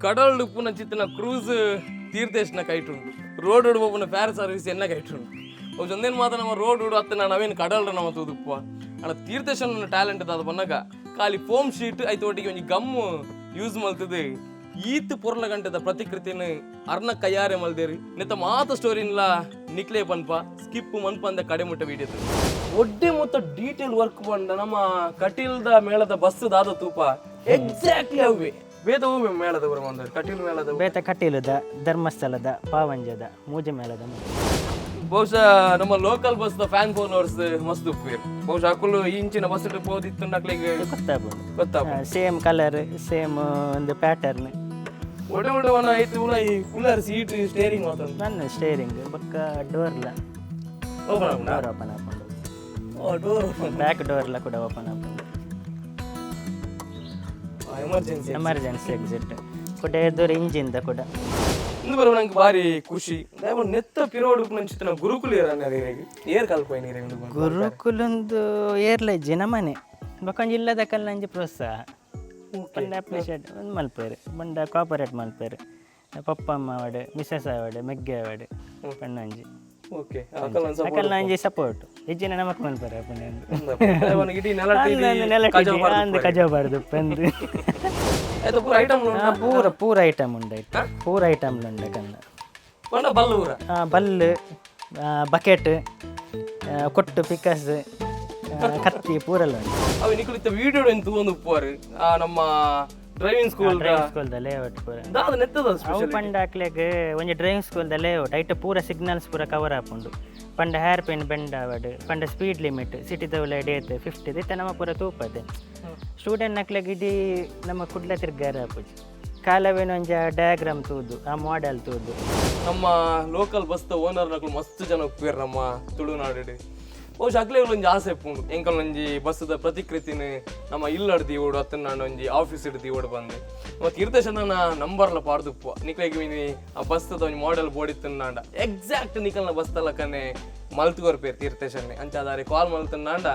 ಕಡಲ್ ಉಪ್ಪುನ ಚಿತ್ತನ cruise ತೀರ್ಥೇಶ್ನ ಕೈಟುಂಡು, road ಉಡುಪುನ ಫೇರ್ ಸರ್ವಿಸ್ ಎನ್ನ ಕೈಟುಂಡು. ಒಂದೇನು ಮಾತ್ರ ನಮ್ಮ ರೋಡ್ ಉಡು ಅತ್ತ ನಾವೇನು ಕಡಲ್ ನಮ್ಮ ತೂದುಪ್ಪ. ಅಣ್ಣ, ತೀರ್ಥೇಶನ ಟ್ಯಾಲೆಂಟ್ ದಾದ ಬನ್ನಗ, ಖಾಲಿ ಫೋಮ್ ಶೀಟ್ ಐತ ಒಟ್ಟಿಗೆ ಒಂಜಿ ಗಮ್ ಯೂಸ್ ಮಲ್ತದೆ ಈತ್ ಪೊರ್ಲ ಗಂಟೆದ ಪ್ರತಿಕೃತಿನ ಅರ್ನ ಕೈಯಾರೆ ಮಲ್ದೇರಿ. ನೆತ್ತ ಮಾತ ಸ್ಟೋರಿನ್ಲ ನಿಕ್ಲೆ ಪನ್ಪ, ಸ್ಕಿಪ್ ಮನ್ಪಂದ ಕಡೆ ಮುಟ್ಟ ವಿಡಿಯೋ. ಒಡ್ಡೆ ಮೊತ್ತ ಡೀಟೇಲ್ ವರ್ಕ್ ಬಂಡ ನಮ್ಮ ಕಟೀಲ್ದ ಮೇಳದ ಬಸ್ ದಾದ ತೂಪ, ಎಕ್ಸಾಕ್ಟ್ಲಿ ಅವೇ. ಬೇದ ಹೂವೆ ಮೇಳದ ಬರ ಬಂದರು ಕಟೀಲ್ ಮೇಳದ. ಬೇತೆ ಕಟೀಲದ, ಧರ್ಮಸ್ಥಳದ, ಪಾವಂಜದ ಮೂಜೆ ಮೇಳದ. ಬಹುಶಃ ನಮ್ಮ local bus the fan followers ಮಸ್ತ್ ಉಪ್ಪೇರು. ಬಹುಶಃ ಅಕುಲು ಈ ಇಂಚಿನ ಬಸ್ ಪೋದಿತ್ತು ನಕ್ಲಿಗೆ ಗೊತ್ತಾಗ್ಬೋದು. ಗೊತ್ತಾಗ. ಸೇಮ್ ಕಲರ್, ಸೇಮ್ ಒಂದು ಪ್ಯಾಟರ್ನ್. ಒಡೆ ಒಡೆ ಒಣ ಐತು ಉಲ ಈ ಕೂಲರ್ ಸೀಟ್ ಸ್ಟೇರಿಂಗ್ ಮಾತ್ರ. ನನ್ನ ಸ್ಟೇರಿಂಗ್ ಬೊಕ್ಕ ಡೋರ್ಲ. ಓಪನ್ ಆಪುಂಡಾ? ಡೋರ್ ಓಪನ್ ಆಪುಂಡು. ಓ, ಡೋರ್ ಓಪನ್. ಬ್ಯಾಕ್ ಡೋರ್ಲ ಕೂಡ ಓಪನ್ ಆಪುಂಡು. ಎಮರ್ಜೆನ್ಸಿ. ಎಮರ್ಜೆನ್ಸಿ ಎಕ್ಸಿಟ್ ಕೂಡ, ಎದುರು ಇಂಜಿನ್ದ ಕೂಡ. ಇಂದು ಬರುವ ನಂಗೆ ಭಾರಿ ಖುಷಿ. ದಯವ ನೆತ್ತ ಪಿರೋಡು ನಂಚಿತ್ತಿನ ಗುರುಕುಲ ಏರ್ ಕಲ್ಪೋಯ್ ನೀರು. ಗುರುಕುಲೊಂದು ಏರ್ಲಜ್ಜಿ ನಮ್ಮನೆ ಬೊಕೊಂಜಿ ಇಲ್ಲದ ಕಲ್ಲಂಜಿ ಪ್ರೋತ್ಸಾಹ ಪಂಡ ಅಪ್ರಿಷಿಯೇಟ್ ಒಂದು ಮಲ್ಪೇರು, ಬಂಡ ಕೋಪರೇಟ್ ಮಲ್ಪೇರು. ಪಪ್ಪ ಅಮ್ಮ ಆವಡ್, ಮಿಸಸ್ ಆವಡ್, ಮೆಗ್ಗೆ ಆವಡ್, ಪಣ್ಣಂಜಿ. ಓಕೆ. ಅಕಲ್ನ ಒಂಜಿ ಸಪೋರ್ಟ್ ಇಜ್ಜಿನ ನಮಕ್ ಮಲ್ಪೇರು ಅಪ್ಪಣೆ. ಇಡೀ ನೆಲ. ಅಂದು ಕಜಾವ್ ಬಾರ್ದು ಪಂದು. ಆಯ್ತು, ಪೂರ ಐಟಮ್. ಪೂರ ಪೂರ ಐಟಮ್ ಉಂಡು ಐಟ್, ಪೂರ ಐಟಮ್ ಉಂಡು ಕನ್ನ. ಪಂಡ ಬಲ್ಲು ಊರ. ಬಲ್ಲು, ಬಕೆಟ್, ಕೊಟ್ಟು, ಪಿಕಸ್, ಕತ್ತಿ ಪೂರೆಲ್ಲ ಉಂಟು. ಅವು ನಿಕುಲು ಇತ್ತ ವಿಡಿಯೋ ಎಂತ ಒಂದು ಉಪ್ಪುವಾರು ನಮ್ಮ ಡ್ರೈವಿಂಗ್ ಸ್ಕೂಲ್. ಡ್ರೈವಿಂಗ್ ಸ್ಕೂಲ್ ದ ಲೇಔಟ್ ಪೂರ. ದಾದ ನೆತ್ತದ? ಅವು ಪಂಡ ಅಕ್ಲೆಗ್ ಒಂಜಿ ಡ್ರೈವಿಂಗ್ ಸ್ಕೂಲ್ ದ ಲೇಔಟ್. ಐಟ್ ಪೂರ ಸಿಗ್ನಲ್ಸ್ ಪೂರ ಕವರ್ ಆಪುಂಡು. ಪಂಡ ಹೇರ್ ಪಿನ್ ಬೆಂಡ್ ಆವಡ್, ಪಂಡ ಸ್ಪೀಡ್ ಲಿಮಿಟ್ ಸಿಟಿದ ಡೇತ್ 50, ಇತ್ತೆ ನಮ್ಮ ಪೂರ ತೂಪದೆ. ಸ್ಟೂಡೆಂಟ್ ನಕ್ಲೆಗ್ ಇಡೀ ನಮ್ಮ ಕುಡ್ಲ ತಿರ್ಗಾರ ಆಪುಜಿ. ಕಾಲವೇನ ಒಂಜಿ ಡಯಾಗ್ರಾಮ್ ತೂದು, ಆ ಮಾಡೆಲ್ ತೂದು. ನಮ್ಮ ಲೋಕಲ್ ಬಸ್ ದ ಓನರ್ ನಕಲು ಮಸ್ತ್ ಜನ ಉಪ್ಪುವೇರು ನಮ್ಮ ತುಳುನಾಡು. ಬಹುಶಃ ಅಕ್ಲೆ ಒಂಜಿ ಆಸೆ ಇಪ್ಪುಂಡು, ಎಂಕಲ್ ಒಂಜಿ ಬಸ್ದ ಪ್ರತಿಕೃತಿನ ನಮ್ಮ ಇಲ್ಲಡ್ ದೀವೋಡು ಅತ್ತನ ಒಂಜಿ ಆಫೀಸ್ ಇಡ್ ದೀವೋಡು ಬಂದು. ನಮ್ಮ ತೀರ್ಥಶನ ನಂಬರ್ಲ ಪಾಡ್ದುಪ್ಪು. ನಿಕ್ಲೆಗ್ ಮಿನಿ ಆ ಬಸ್ದ ಒಂಜಿ ಮಾಡೆಲ್ ಬೋಡಿತ್ತುಂಡ ಎಕ್ಸಾಕ್ಟ್ ನಿಕಲ್ನ ಬಸ್ ತಲಕನೆ ಮಲ್ತ್ ಕೊರ್ಪೇರು ತೀರ್ಥೇಶನ್ನೆ. ಅಂಚಾದಾರೆ ಕಾಲ್ ಮಲ್ತುಂಡ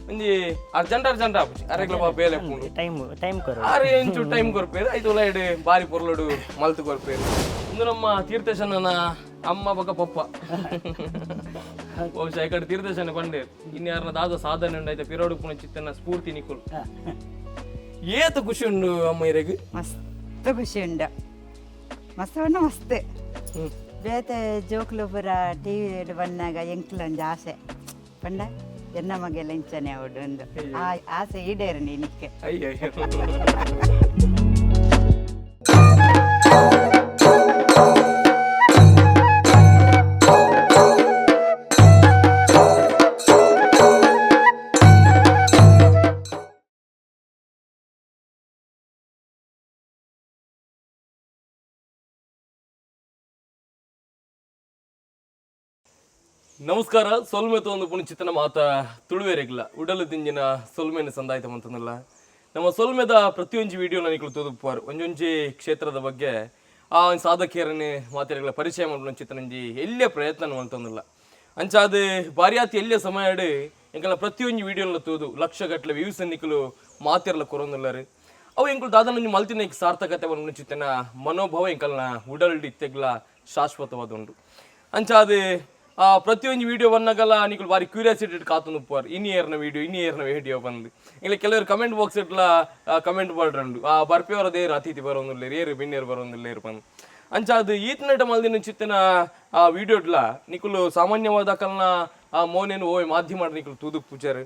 ಒಂಜಿ ಅರ್ಜೆಂಟ್ ಅರ್ಜೆಂಟ್ ಆಪುಜಿ, ಅರೆಗ್ಲ ಬೇಲೆ ಇಪ್ಪುಂಡು. ಟೈಮ್ ಟೈಮ್ ಕೊರು. ಆರು ಇಂಚು ಟೈಮ್ ಕೊರ್ಪೇರು, ಐದು ಲೈಡ್ ಬಾರಿ ಪೊರ್ಲುಡು ಮಲ್ತ್ ಕೊರ್ಪೇರು. ಇಂದು ನಮ್ಮ ತೀರ್ಥೇಶನ ಅಮ್ಮ ಬೊಕ ಪಪ್ಪ. ಬಹುಶಃ ಈ ಕಡೆ ತೀರ್ಥೇಶನ ಪಂಡೇರ್ ಇನ್ಯಾರನ ದಾದ ಸಾಧನೆ ಉಂಡು ಐತೆ ಪಿರೋಡು ಪುಣ ಚಿತ್ತನ ಸ್ಫೂರ್ತಿ ನಿಕುಲು. ಏತ ಖುಷಿ ಉಂಡು ಅಮ್ಮ ಇರೆಗ್? ಮಸ್ತ್ ಖುಷಿ ಉಂಡು, ಮಸ್ತ್ ಉಂಡು ಮಸ್ತ್. ಬೇತೆ ಜೋಕ್ಲು ಪೂರ ಟಿವಿ ಬಂದಾಗ ಎಂಕ್ಲೊಂಜಿ ಆಸೆ ಪಂಡ ಎನ್ನ ಮಗೆಲ್ಲ ಇಂಚನೆ ಅವಡು ಒಂದು ಆ ಆಸೆ ಈಡೇರು ನಿನಕ್ಕೆ. ಅಯ್ಯೋ. ನಮಸ್ಕಾರ. ಸೊಲ್ಮೆ ತೋಂದು ಪುಣಿಚಿತನ ಮಾತ ತುಳುವೆರೆಗ್ಲ ಉಡಲು ದಿಂಜಿನ ಸೊಲ್ಮೆನ ಸಂದಾಯ್ತ ಮಂತನಲ್ಲ. ನಮ್ಮ ಸೊಲ್ಮೆದ ಪ್ರತಿಯೊಂಜಿ ವಿಡಿಯೋ ನಿಕುಲು ತೂದುಪ್ಪುವಾರ್. ಒಂಜೊಂಜಿ ಕ್ಷೇತ್ರದ ಬಗ್ಗೆ ಆ ಒಂಜಿ ಸಾಧಕಿಯರನ್ನೇ ಮಾತೆರೆಗ್ಲ ಪರಿಚಯ ಮಲ್ಪುನ ಚಿತ್ತನಂಜಿ ಎಲ್ಲಿಯ ಪ್ರಯತ್ನ ಮಲ್ತೊಂದುಲ್ಲ. ಅಂಚಾದ್ ಬಾರ್ಯಾತಿ ಎಲ್ಲಿಯ ಸಮಯಡ್ ಎಂಕಲ್ನ ಪ್ರತಿಯೊಂಜಿ ವಿಡಿಯೋಲ ತೂದು ಲಕ್ಷ ಗಟ್ಟಲೆ ವ್ಯೂಸ್ ನಿಕುಲು ಮಾತೆರ್ಲ ಕೊರೊಂದುಲ್ಲರು. ಅವು ಎಂಕುಲು ದಾದನೊಂಜಿ ಮಲ್ತಿನ ಸಾರ್ಥಕತೆ ಚಿತ್ತನ ಮನೋಭಾವ ಎಂಕಲ್ನ ಉಡಲ್ಡ್ ಇತ್ತೆಗ್ಲ ಶಾಶ್ವತವಾದ ಉಂಡು. ಅಂಚಾದ್ ಆ ಪ್ರತಿಯೊಂದು ವಿಡಿಯೋ ಬಂದಾಗಲ್ಲ ನಿಕುಲು ಬಾರಿ ಕ್ಯೂರಿಯಾಸಿಟಿ ಕಾತೊಂದು ಉಪ್ಪುವಾರ್, ಇನಿ ಏರ್ನ ವಿಡಿಯೋ, ಇನಿ ಏರ್ನ ವಿಡಿಯೋ ಬಂದು. ಇಲ್ಲ ಕೆಲವರು ಕಮೆಂಟ್ ಬಾಕ್ಸ್ ಇಟ್ಲ ಕಮೆಂಟ್ ಮಾಡ್ರಂಡು, ಆ ಬರ್ಪಿಯವರ ದೇರು ಅತಿಥಿ ಬರೋಂದುಲ್ಲೇರು, ಏರು ಬಿನ್ನೇರು ಬರೋಂದುಲ್ಲೇರು ಬಂದು. ಅಂಚಾದ್ ಈತನಟ ಮಲ್ದಿನ ಚಿತ್ತನ ಆ ವಿಡಿಯೋಡ್ಲ ನಿಕುಲು ಸಾಮಾನ್ಯವಾದ ಅಕಲ್ನ ಆ ಮೋನೇನು ಓಯ್ ಮಾಧ್ಯಮ ನಿಕುಲು ತೂದು ಪೂಜಾರು.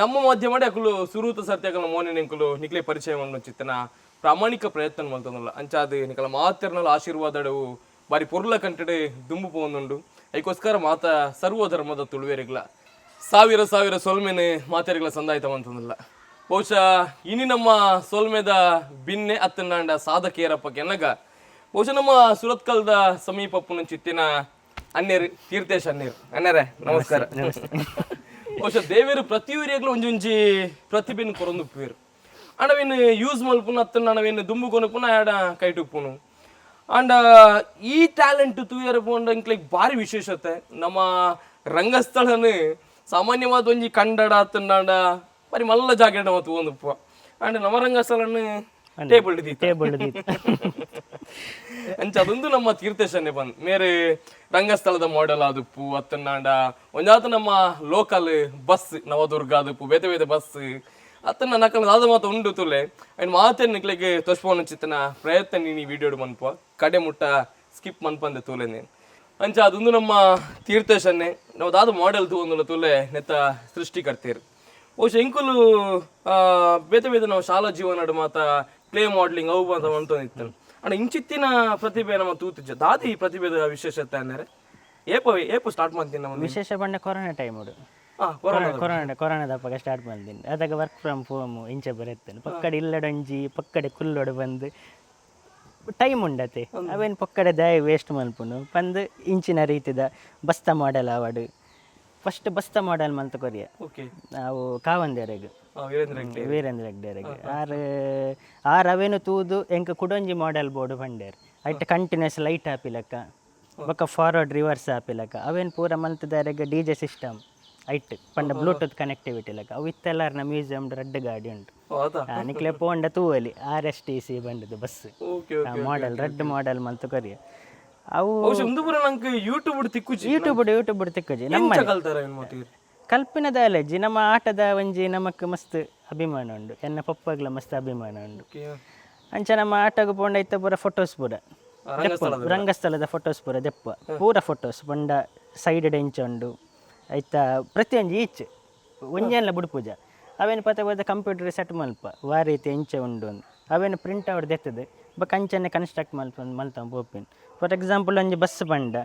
ನಮ್ಮ ಮಾಧ್ಯಮ ಅಕುಲು ಸುರೂತ ಸರ್ತಿ ಅಕಲ್ನ ಮೋನೇನು ಎಂಕುಲು ನಿಕ್ಲೆ ಪರಿಚಯ ಮಲ್ಪುನ ಚಿತ್ತನ ಪ್ರಾಮಾಣಿಕ ಪ್ರಯತ್ನ ಮಲ್ತೊಂದುಲ್ಲ. ಅಂಚಾದ್ ನಿಕಲ ಮಾತೆರ್ನಲ ಆಶೀರ್ವಾದವು ಬಾರಿ ಪೊರ್ಲ ಕಂಟೆಡ್ ದುಂಬು ಪೋವೊಂದುಂಡು. ಐಕೋಸ್ಕರ ಮಾತ ಸರ್ವಧರ್ಮದ ತುಳುವೆರೆಗ್ಲ ಸಾವಿರ ಸಾವಿರ ಸೊಲ್ಮೆನೆ ಮಾತೆರೆಗ್ಲ ಸಂದಾಯ್ತ ಮಂತಂದಿಲ್ಲ. ಬಹುಶಃ ಇನಿ ನಮ್ಮ ಸೊಲ್ಮೆದ ಬಿನ್ನೆ ಅತ್ತನಾಂಡ ಸಾಧಕಿಯರಪ್ಪ ಕೆನ್ನಗ ಬಹುಶಃ ನಮ್ಮ ಸುರತ್ಕಲ್ದ ಸಮೀಪ ಚಿತ್ತಿನ ಅನ್ಯರು ತೀರ್ಥೇಶ್ ಅನ್ಯರು. ಅನ್ಯರೇ, ನಮಸ್ಕಾರ. ಬಹುಶಃ ದೇವೇರು ಪ್ರತಿಯೊರಿಯಾಗ್ಲೂ ಒಂಜೊಂಜಿ ಪ್ರತಿಭೆನ್ ಕೊರೊಂದು ಉಪ್ಪುವೆರು. ಅಂಡ ಅವೇನು ಯೂಸ್ ಮಲ್ಪುನ ಅತ್ತನ ಅವೇನು ದುಂಬು ಕೊನಪುನ ಆಡ ಕೈಟುಪ್ಪುನು. ಅಂಡ ಈ ಟ್ಯಾಲೆಂಟ್ ತೂಯರ ಪೋಂಡ ಇಂಕ್ಲೆಗ್ ಬಾರಿ ವಿಶೇಷತೆ. ನಮ್ಮ ರಂಗಸ್ಥಳನ ಸಾಮಾನ್ಯವಾದ ಒಂಜಿ ಕಂಡಡ ಅತ್ತಂಡ ಬಾರಿ ಮಲ್ಲ ಜಾಗೆಡ್ ನಮ್ಮ ತೂವೊಂದುಪ್ಪುವ. ಅಂಡ ನಮ್ಮ ರಂಗಸ್ಥಳನ್ ಟೇಬಲ್ ಟೇಬಲ್. ಅಂಚ ಅದೊಂದು ನಮ್ಮ ತೀರ್ಥೇಶನ್ನೇ ಬಂದ್ ಮೇರೆ ರಂಗಸ್ಥಳದ ಮಾಡೆಲ್ ಆದುಪ್ಪು ಅತ್ತನಾಂಡ ಒಂಜಾತ ನಮ್ಮ ಲೋಕಲ್ ಬಸ್ ನವದುರ್ಗ ಆದುಪ್ಪು, ಬೇತೆ ಬೇತೆ ಬಸ್ ಅತ್ತನ ನಕಲ್ ದಾದ ಮಾತ ಉಂಡು ತುಲೆ. ಅಂಡ್ ಮಾತೆ ನಿಕ್ಲೆಗ್ ತೊಷ್ಪೋನ ಚಿತ್ತನ ಪ್ರಯತ್ನ ನೀನು ಈ ವಿಡಿಯೋಡು ಮನ್ಪ ಕಡೆ ಮುಟ್ಟ ಸ್ಕಿಪ್ ಮನ್ಪಂದೆ ತೂಲೆ ನೀನು. ಅಂಚ ಅದೊಂದು ನಮ್ಮ ತೀರ್ಥೇಶನ್ನೇ ನಾವು ದಾದ ಮಾಡೆಲ್ ತೂವೊಂದುಲ್ಲ ತುಲೆ ನೆತ್ತ ಸೃಷ್ಟಿಕರ್ತೇರು. ಬಹುಶಃ ಎಂಕುಲು ಬೇತೆ ಬೇತೆ ನಾವು ಶಾಲಾ ಜೀವನಡ್ ಮಾತ ಕ್ಲೇ ಮಾಡಲಿಂಗ್ ಅವು ಅಂತ ಮಂತೊಂದಿತ್ತು. ಅಂಡ ಇಂಚಿತ್ತಿನ ಪ್ರತಿಭೆ ನಮ್ಮ ತೂತಿಜ್ಜ. ದಾದಿ ಈ ಪ್ರತಿಭೆದ ವಿಶೇಷತೆ ಅಂದರೆ ಏಪ ಏಪ ಸ್ಟಾರ್ಟ್ ಮಾಡ್ತೀನಿ ನಮ್ಮ? ವಿಶೇಷ ಪಂಡ ಕೊರೋನಾ ಟೈಮ್ ಉಡು. ಕೊರೋನಾ. ಕೊರೋನಾ ಕೊರೋನಾದ ಅಪ್ಪಗ ಸ್ಟಾರ್ಟ್ ಬಂದಿನಿ. ಅದಾಗ ವರ್ಕ್ ಫ್ರಮ್ ಹೋಮ್ ಇಂಚ ಬರೆತ್ತೇನೆ. ಪಕ್ಕಡೆ ಇಲ್ಲಡೊಂಜಿ ಪಕ್ಕಡೆ ಕುಲ್ಲೊಡು ಬಂದು ಟೈಮ್ ಉಂಡತೆ, ಅವೇನು ಪಕ್ಕಡೆ ದಾಯ ವೇಸ್ಟ್ ಮಲ್ಪುನು ಪಂದ್ ಇಂಚಿನ ರೀತಿದ ಬಸ್ತ ಮಾಡೆಲ್ ಆವಡು. ಫಸ್ಟ್ ಬಸ್ತ ಮಾಡೆಲ್ ಮಲ್ತ ಕೊರಿಯ. ನಾವು ಕಾವಂದೆರೆಗ್. ವೀರೇಂದ್ರ ಹೆಗ್ಡೆ. ವೀರೇಂದ್ರ ಹೆಗ್ಡೆರೆಗ್. ಆರ್ ಆರ್ ಅವೇನು ತೂದು ಎಂಕ್ ಕುಡೊಂಜಿ ಮಾಡೆಲ್ ಬೋರ್ಡ್ ಪಂಡೇರ್. ಐಟ್ ಕಂಟಿನ್ಯೂಸ್ ಲೈಟ್ ಆಪಿಲಕ್ಕ, ಬೊಕ್ಕ ಫಾರ್ವರ್ಡ್ ರಿವರ್ಸ್ ಆಪಿಲಕ್ಕ ಅವೇನು ಪೂರ ಮಲ್ತದಾರೆಗ್. ಡಿಜೆ ಸಿಸ್ಟಮ್ ಐಟ್ ಪಂಡ ಬ್ಲೂಟೂತ್ ಕನೆಕ್ಟಿವಿಟಿ ಲೆಕ್ಕ. ಅವು ಇತ್ತೆಲ್ಲಾರ್ನ ಮ್ಯೂಸಿಯಂ ರಡ್ಡ್ ಗಾಡಿ ಉಂಟು. ಓ, ಆತಾ. ನಿಕ್ಲೆ ಪೋಂಡ ತೂವಲಿ, ಆರ್ಎಸ್ಟಿಸಿ ಬಂಡದು ಬಸ್. ಓಕೆ ಮಾಡೆಲ್ ರಡ್ಡ್ ಮಾಡೆಲ್ ಮಲ್ತ ಕೊರಿಯ ಅವು. ಬಹುಶಃ ಒಂದು ಪೂರ ನಂಗೆ ಯೂಟ್ಯೂಬ್ ತಿಕ್ಕುಜಿ. ಯೂಟ್ಯೂಬ್ ಯೂಟ್ಯೂಬ್ ತಿಕ್ಕುಜಿ ನಮ್ಮ. ಎಂಚ ಕಲ್ತಾರ ಏನ್ ಮೋತಿರ್? ಕಲ್ಪಿನದ ಅಲೆಜ್ಜಿ, ನಮ್ಮ ಆಟದ ಒಂಜಿ ನಮಕ್ ಮಸ್ತ್ ಅಭಿಮಾನ ಉಂಡು. ಎನ್ನ ಪಪ್ಪಗ್ಲ ಮಸ್ತ್ ಅಭಿಮಾನ ಉಂಡು. ಅಂಚ ನಮ್ಮ ಆಟಗ್ ಪೋಂಡ ಇತ್ತ ಪೂರ ಫೋಟೋಸ್ ಪೂರ ರಂಗಸ್ಥಳದ. ರಂಗಸ್ಥಳದ ಫೋಟೋಸ್ ಪೂರ ದೆಪ್ಪ. ಪೂರ ಫೋಟೋಸ್ ಪಂಡ ಸೈಡ್ ಎಂಚ ಉಂಡು, ಐತ ಪ್ರತಿಯೊಂಜಿ ಈಚ್ ಒಂಜೆಲ್ಲ ಬುಡ್ಪೂಜ. ಅವೇನು ಪತ್ತೆ ಪತ್ತೆ ಕಂಪ್ಯೂಟರ್ ಸೆಟ್ ಮಲ್ಪ ವಾ ರೀತಿ ಎಂಚ ಉಂಡು ಅಂದ್. ಅವೇನು ಪ್ರಿಂಟ್ ಔಟ್ ದೆತ್ತದು ಬೊಕ್ಕ ಅಂಚನೆ ಕನ್ಸ್ಟ್ರಕ್ಟ್ ಮಲ್ಪ ಮಲ್ತ ಪೋಪಿನ್. ಫಾರ್ ಎಕ್ಸಾಂಪಲ್, ಒಂಜಿ ಬಸ್ ಪಂಡ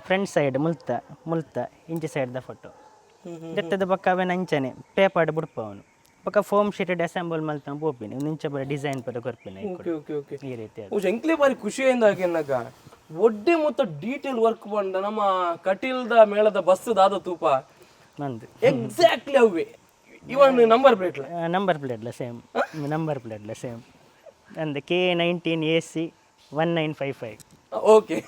ಫ್ರಂಟ್ ಸೈಡ್ ಮುಲ್ತ ಮುಲ್ತ ಇಂಚಿ ಸೈಡ್ದ ಫೋಟೋ ದೆತ್ತದ. ಬೊಕ್ಕ ಅವೇನು ಅಂಚನೆ ಪೇಪರ್ಡ್ ಬುಡ್ಪವನು. ಬೊಕ್ಕ ಫೋಮ್ ಶೀಟ್ ಅಸೆಂಬಲ್ ಮಲ್ತ ಪೋಪಿನಿ. ಇಂಚ ಪೂರ ಡಿಸೈನ್ ಪೂರ ಕೊರ್ಪಿನ. ಓಕೆ ಓಕೆ ಓಕೆ ಈ ರೀತಿ ಅದು. ಬಹುಶಃ ಎಂಕ್ಲೆ ಬಾರಿ ಖುಷಿಯಿಂದ ಹಾಕಿನಾಗ ಒಡ್ಡೆ ಮೊತ್ತ ಡೀಟೇಲ್ ವರ್ಕ್ ಬಂದ ನಮ್ಮ ಕಟೀಲ್ದ ಮೇಳದ ಬಸ್ ದಾದ ತೂಪ. ನಂದು. ಎಕ್ಸಾಕ್ಟ್ಲಿ ಅವೇ, ಇವನ್ ನಂಬರ್ ಪ್ಲೇಟ್. ನಂಬರ್ ಪ್ಲೇಟ್ಲ ಸೇಮ್, ನಂಬರ್ ಪ್ಲೇಟ್ಲ ಸೇಮ್. ಅಂದ್ K 19 AC 1955. Okay,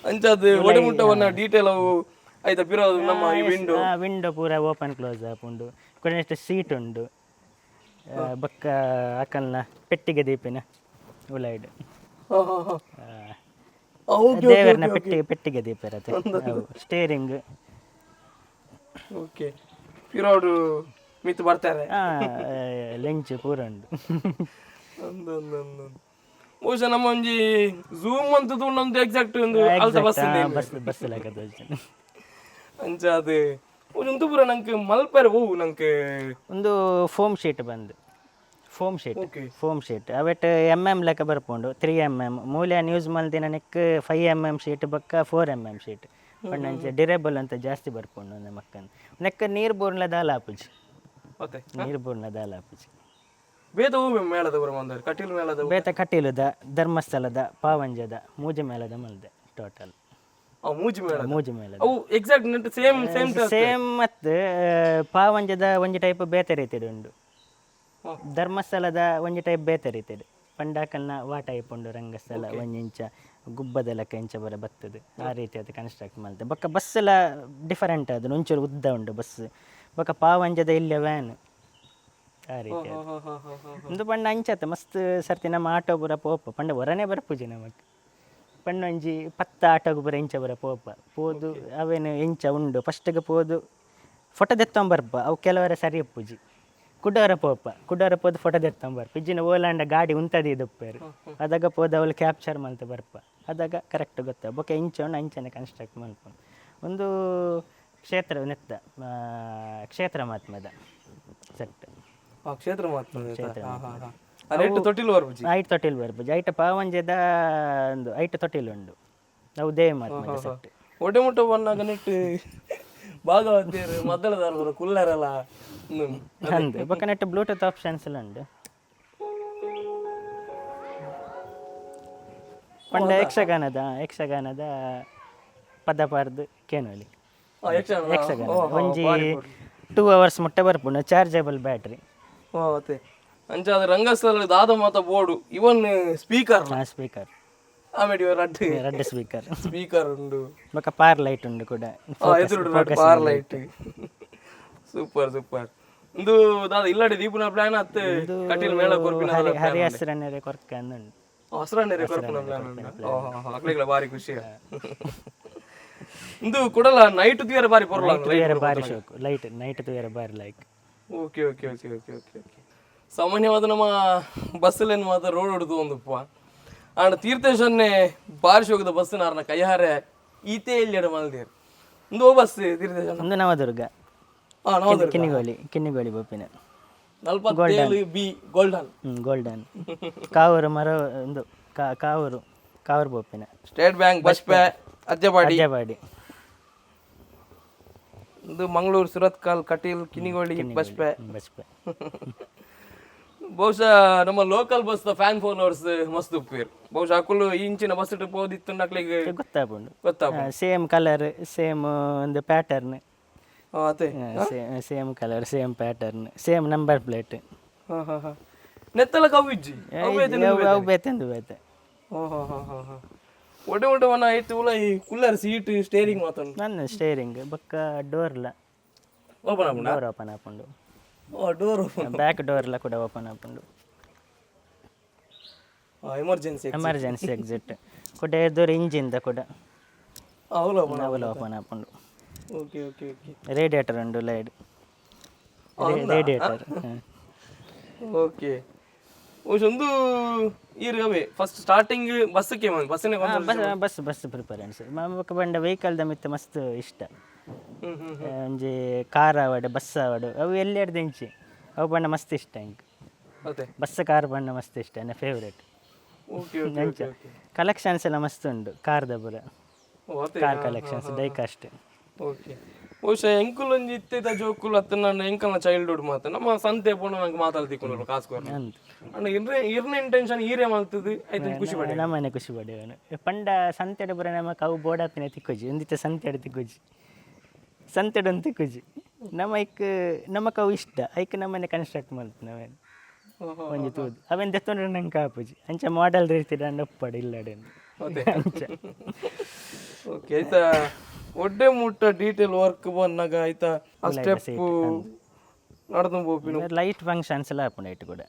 ಅಂಚಾದ ಒಡೆ ಮುಟ್ಟವನ್ನ ಡೀಟೇಲ್ ಅವು ಆಯ್ತಾ ಪಿರೋ ನಮ್ಮ ಈ ವಿಂಡೋ. ವಿಂಡೋ ಪೂರ ಓಪನ್ ಕ್ಲೋಸ್ ಆಪುಂಡು. ಕೊನೆಷ್ಟು ಸೀಟ್ ಉಂಡು. ಬೊಕ್ಕ ಅಕಲ್ನ ಪೆಟ್ಟಿಗೆ ದೀಪಿನ ಉಲೈಡ್. ದೇವರನ ಪೆಟ್ಟಿಗೆ ಪೆಟ್ಟಿಗೆ ದೀಪ ಇರತ್ತೆ. ಸ್ಟೇರಿಂಗ್. ಓಕೆ, ಪಿರೋಡು ಮಿತ್ ಬರ್ತಾರೆ. ಲೆಂಚ್ ಪೂರ ಉಂಡು. ಅಂದೊಂದೊಂದು ಬಹುಶಃ ನಮ್ಮ ಒಂಜಿ ಝೂಮ್ ಅಂತ ಒಂದು ಎಕ್ಸಾಕ್ಟ್ ಒಂದು ಅಲ್ತ ಬಸ್. ಬಸ್ ಬಸ್ ಲೆಕ್ಕದ. ಅಂಚ ಅದು ಒಂದು ಪೂರ ನಂಗೆ ಮಲ್ಪೆರೆ ಹೂವು ನಂಗೆ. ಒಂದು ಫೋಮ್ ಶೀಟ್ ಬಂದು, ಫೋಮ್ ಶೀಟ್. ಫೋಮ್ ಶೀಟ್ ಅವೆಟ್ ಎಮ್ ಎಮ್ ಲೆಕ್ಕ ಬರ್ಪುಂಡು. 3 ಎಮ್ ಎಮ್ ಮೂಲ್ಯಾನ್ ಯೂಸ್ ಮಲ್ದಿನ ನೆಕ್ 5 ಎಮ್ ಎಮ್ ಶೀಟ್, ಬೊಕ್ಕ 4 ಎಮ್ ಎಮ್ ಶೀಟ್ ಪಂಡ ಡ್ಯೂರೇಬಲ್ ಅಂತ ಜಾಸ್ತಿ ಬರ್ಪುಂಡು ನಮಕ್ಕನ್. ನೆಕ್ ನೀರು ಬೋರ್ನ್ಲ ದಾಲ ಆಪುಜಿ. ಮತ್ತೆ ನೀರು ಬೋರ್ನ್ಲ ದಾಲ ಆಪುಜಿ. ಬೇತ ಹೂವು ಮೇಳದ ಪೂರ ಬಂದಾರೆ ಕಟೀಲ್ ಮೇಳದ. ಬೇತೆ ಕಟೀಲುದ, ಧರ್ಮಸ್ಥಳದ, ಪಾವಂಜದ, ಮೂಜಿ ಮೇಳದ ಮಲ್ದೆ ಟೋಟಲ್. ಅವು ಮೂಜಿ ಮೇಳ? ಮೂಜಿ ಮೇಳದ. ಅವು ಎಕ್ಸಾಕ್ಟ್ ನೆಟ್ ಸೇಮ್ ಸೇಮ್? ಸೇಮ್ ಮತ್ತು ಪಾವಂಜದ ಒಂಜಿ ಟೈಪ್ ಬೇತೆ ರೀತಿಡ್ ಉಂಡು. ಧರ್ಮಸ್ಥಳದ ಒಂಜಿ ಟೈಪ್ ಬೇತೆ ರೀತಿಡ್. ಪಂಡಾಕಲ್ನ ವಾ ಟೈಪ್ ಉಂಡು ರಂಗಸ್ಥಳ, ಒಂಜಿ ಇಂಚ ಗುಬ್ಬದ ಲೆಕ್ಕ ಇಂಚ ಬರ ಬತ್ತದು, ಆ ರೀತಿ ಅದು ಕನ್ಸ್ಟ್ರಕ್ಟ್ ಮಲ್ತೆ. ಬೊಕ್ಕ ಬಸ್ ಎಲ್ಲ ಡಿಫರೆಂಟ್, ಅದು ಒಂಚೂರು ಉದ್ದ ಉಂಡು ಬಸ್. ಬೊಕ್ಕ ಪಾವಂಜದ ಇಲ್ಲ ವ್ಯಾನ್, ಆ ರೀತಿ ಅದು. ಒಂದು ಪಂಡ ಅಂಚತ್ತ ಮಸ್ತ್ ಸರ್ತಿ ನಮ್ಮ ಆಟೋ ಪೂರ ಪೋಪ ಪಂಡ ಹೊರನೇ ಬರ್ಪುಜಿ ನಮಕ್. ಪಂಡ ಒಂಜಿ ಪತ್ತ ಆಟೋಗ್ ಪೂರ ಇಂಚ ಪೂರ ಪೋಪ ಪೋದು ಅವೇನು ಎಂಚ ಉಂಡು ಫಸ್ಟಿಗೆ ಪೋದು ಫೋಟೋ ದೆತ್ತೊಂಬರ್ಪ. ಅವು ಕೆಲವರ ಸರಿ ಇಪ್ಪುಜಿ. ಕುಡೋರ ಪೋಪ, ಕುಡೋರ ಪೋದು ಫೋಟೋ ದೆತ್ತೊಂಬರ್ಪ. ಇಜ್ಜಿನ ಓಲಾಂಡ ಗಾಡಿ ಉಂತದಿ ಇದುಪ್ಪೇರು. ಅದಾಗ ಪೋದು ಅವಳು ಕ್ಯಾಪ್ಚರ್ ಮಲ್ತ ಬರ್ಪ. ಅದಾಗ ಕರೆಕ್ಟ್ ಗೊತ್ತ. ಬೊಕ್ಕ ಇಂಚ ಉಂಡು ಅಂಚನೆ ಕನ್ಸ್ಟ್ರಕ್ಟ್ ಮಲ್ಪ. ಒಂದು ಕ್ಷೇತ್ರ ನೆತ್ತ ಕ್ಷೇತ್ರ ಮಹಾತ್ಮದ ಸೆಟ್. ಆ ಕ್ಷೇತ್ರ ಮಾತ್ರ ರೇಟ್ ತೊಟ್ಟಿಲ್ ಬರ್ಪುಜಿ. ಐಟ್ ತೊಟ್ಟಿಲ್ ಬರ್ಪುಜಿ. ಐಟ್ ಪಾವಂಜೆದ ಒಂದು ಐಟ್ ತೊಟ್ಟಿಲ್ ಉಂಡು. ಅವು ದೇವಿ ಮಹಾತ್ಮದ ಸೆಟ್. ಒಡೆ ಮುಟ್ಟ ಬನ್ನಾಗ ನೆಟ್ಟು ಭಾಗವತಿಯರು ಮದ್ದಳದಾರರು ಕುಲ್ಲರಲ್ಲ. ಅಂದ್ ಬೊಕ್ಕ ನೆಟ್ ಬ್ಲೂಟೂತ್ ಆಪ್ಷನ್ಸ್ ಎಲ್ಲ ಉಂಡು. ಪಂಡ ಯಕ್ಷಗಾನದ ಯಕ್ಷಗಾನದ ಪದ ಪಾರ್ದು ಕೇನೋಲಿ. ಯಕ್ಷಗಾನ ಒಂಜಿ 2 ಅವರ್ಸ್ ಮುಟ್ಟ ಬರ್ಪುಂಡು, ಚಾರ್ಜಬಲ್ ಬ್ಯಾಟ್ರಿ. ಮತ್ತೆ ಅಂಚ ಅದು ರಂಗಸ್ಥಳ ದಾದ ಮಾತ ಬೋರ್ಡು, ಇವನ್ ಸ್ಪೀಕರ್. ಸ್ಪೀಕರ್. ಆಮೇಲೆ ಇವ ರಡ್ಡು ರಡ್ಡು ಸ್ಪೀಕರ್. ಸ್ಪೀಕರ್ ಉಂಡು. ಬೊಕ್ಕ ಪಾರ್ ಲೈಟ್ ಉಂಡು ಕೂಡ. ಎದುರು ಬಾರ್ ಲೈಟ್. Super super. ಇಂದು ದಾದ ಇಲ್ಲಡೆ ದೀಪುನ ಪ್ಲಾನ್ ಅತ್ ಕಟೀಲ್ ಮೇಳ ಕೊರ್ಪಿನ? ಹರಿಹಸ್ರನ್ನೆರೆ ಕೊರ್ಕ ಅಂದುಂಡು. ಹೊಸರಣ್ಣರೆ ಕೊರ್ಪುನ ಪ್ಲಾನ್ ಉಂಡು. ಅಕ್ಲೆಗ್ಲ ಬಾರಿ ಖುಷಿ. ಇಂದು ಕುಡಲ ನೈಟ್ ತೂಯರ ಬಾರಿ ಪೊರ್ಲ. ತೂಯರ ಬಾರಿ ಶೋಕು, ಲೈಟ್ ನೈಟ್ ತೂಯರ ಬಾರಿ like. Okay okay okay okay okay okay ಸಾಮಾನ್ಯವಾದ ನಮ್ಮ ಬಸ್ಸಲ್ಲೇನು ಮಾತ್ರ ರೋಡ್ ಹೊಡೆದು ಒಂದುಪ್ಪ ಆಂಡ ತೀರ್ಥೇಶನ್ನೇ ಬಾರಿ ಶೋಕದ ಬಸ್ ನಾರನ ಕೈಹಾರೆ ಈತೇ ಇಲ್ಲಿ ಮಲ್ದೇರ್. ಒಂದು ಬಸ್ ತೀರ್ಥೇಶನ್? ಒಂದು ನವದುರ್ಗ. ಹಾ, ನವದುರ್ಗ. ಕಿನ್ನಿಗೋಳಿ, ಕಿನ್ನಿಗೋಳಿ ಬೊಪ್ಪಿನ. 47 B golden. ಹ್ಞೂ, ಗೋಲ್ಡನ್. ಕಾವೂರು ಮರ ಒಂದು Kavoor, Kavoor ಬೋಪಿನ. State bank bus pay Ajjapadi. Ajjapadi. ಇದು ಮಂಗಳೂರು ಸುರತ್ಕಲ್ ಕಟೀಲ್ ಕಿನಿಗೋಳಿ ಬಸ್ ಪೇ. ಬಸ್ಪೆ. ಬಹುಶಃ ನಮ್ಮ local bus fan followers ಮಸ್ತ್ ಉಪ್ಪೇರು. ಬಹುಶಃ ಅಕುಲು ಈ ಇಂಚಿನ ಬಸ್ ಪೋದಿತ್ತು ಅಕ್ಲಿಗೆ ಗೊತ್ತಾಪುಂಡು. ಗೊತ್ತಾ? Same colour, same ಒಂದು ಪ್ಯಾಟರ್ನ್. ಅದೇ. Same colour, same pattern, same number plate. ಹಾ ಹಾ ಹಾ ನೆತ್ತಲ ಕವ್ವಿಜ್ಜಿ. ಅವು ಬೇತೆಂದು ಬೇತೆ. ಒಡೆ ಒಡೆ ವನ ಆಯ್ತು. ಉಲ ಈ cooler seat steering ಮಾತಂಡು. ನನ್ನ ಸ್ಟೇರಿಂಗ್ ಬೊಕ್ಕ ಡೋರ್ಲ. ಓಪನ್ ಆಪುಂಡ? ಡೋರ್ ಓಪನ್ ಆಪುಂಡು. ಓ, door open. Back ಡೋರ್ಲ ಕೂಡ ಓಪನ್ ಆಪುಂಡು. Emergency. Emergency exit ಕೂಡ ಎದುರು ಇಂಜಿನ್ದ ಕೂಡ. ಅವಲ ಓಪನ್. ಅವಲ ಓಪನ್ ಆಪುಂಡು. Okay okay okay radiator ಉಂಡು, light radiator. Okay, ಒಂದು ಈರ್ ಅವೇ ಫಸ್ಟ್ ಸ್ಟಾರ್ಟಿಂಗ್ ಬಸ್ಸಕ್ಕೆ ಬಸ್ಸಿನ. Bus bus bus preference. ಬೊಕ್ಕ ಬಂಡ ವೆಹಿಕಲ್ದ ಮಿತ್ತ ಮಸ್ತ್ ಇಷ್ಟ. ಹ್ಮ್ ಹ್ಮ್ ಒಂಜಿ ಕಾರ್ ಆವಡ್, ಬಸ್ ಆವಡ್, ಅವು ಎಲ್ಲಿ ಇಂಚಿ ಅವು ಬಣ್ಣ ಮಸ್ತ್ ಇಷ್ಟ ಎಂಕ್. ಅದೇ. ಬಸ್ ಕಾರ್ ಬಣ್ಣ ಮಸ್ತ್ ಇಷ್ಟ, ನನ್ನ favourite. Okay okay ಅಂಚ ಕಲೆಕ್ಷನ್ಸ್ ಎಲ್ಲ ಮಸ್ತ್ ಉಂಡು ಕಾರ್ದ ಪೂರ. ಅದೇ. Car collections, diecast. Okay, ಬಹುಶಃ ಎಂಕುಲ್ ಒಂಜಿ ಇತ್ತಿದ ಜೋಕುಲು ಅತ್ತ ನನ್ನ ಎಂಕಲ್ನ ಚೈಲ್ಡ್ಹುಡ್ ಮಾತ ನಮ್ಮ ಸಂತೆ ಪೋಣ ನಂಗೆ ಮಾತಾಡ್ತಿಕೊಂಡು ಕಾಸು ಕೊರ್ನ. ಅಂದ್. ಅಣ್ಣ, ಇರ್ನೆ ಇರ್ನ ಇಂಟೆನ್ಷನ್ ಈರೇ ಮಾಡ್ತದೆ ಆಯ್ತು, ಖುಷಿ ಪಡೆ. ನಮ್ಮನೆ ಖುಷಿ ಪಡೆಯವನು. ಪಂಡ ಸಂತೆಡ್ ಪೂರ ನಮ್ಮ ಕವು ಬೋಡಾಪಿನ ತಿಕ್ಕೊಜಿ ಒಂದಿತ್ತ ಸಂತೆಡ್ ತಿಕ್ಕೊಜಿ, ಸಂತೆಡ್ ಒಂದು ತಿಕ್ಕೊಜಿ. ನಮ್ಮ ಐಕ್ ನಮ್ಮ ಕವು ಇಷ್ಟ ಐಕ್ ನಮ್ಮನೆ ಕನ್ಸ್ಟ್ರಕ್ಟ್ ಮಲ್ತು ನಾವೇನು ಒಂಜಿ ತೂದು ಅವೇನು ದೆತ್ತೊಂಡ್ರೆ ನಂಗೆ ಕಾಪುಜಿ. ಅಂಚ ಮಾಡೆಲ್ ರೀತಿ ದಂಡ ಒಪ್ಪಡು ಇಲ್ಲಡೆ. ಅದೇ. ಅಂಚ. ಓಕೆ, ಆಯ್ತಾ. ಒಡ್ಡೆ ಮುಟ್ಟ ಡೀಟೇಲ್ ವರ್ಕ್ ಬಂದಾಗ ಆಯ್ತಾ, ಆ ಸ್ಟೆಪ್ ನಡೆದು ಪೋಪಿನ. ಲೈಟ್ ಫಂಕ್ಷನ್ಸ್ ಎಲ್ಲ ಆಪುಂಡು ಐಟ್ ಕೂಡ,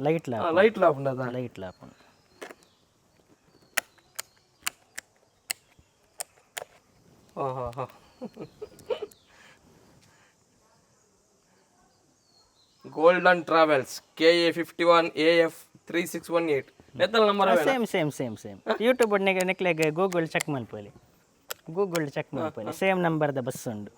ಲೈಟ್ ಲಾ. ಲೈಟ್ ಲಾಪುಂಡದ? ಲೈಟ್ ಲಾಪುಂಡು. ಹಾ ಹಾ ಹಾ Golden Travels KA 51 AF 3618 ನೆತ್ತಲ number. Same same same same. YouTube ನೆಕ್ಲೆಗ್ Google check ಮಲ್ಪೊಲಿ, Google check ಮಲ್ಪೊಲಿ. Same ನಂಬರ್ದ bus ಉಂಡು.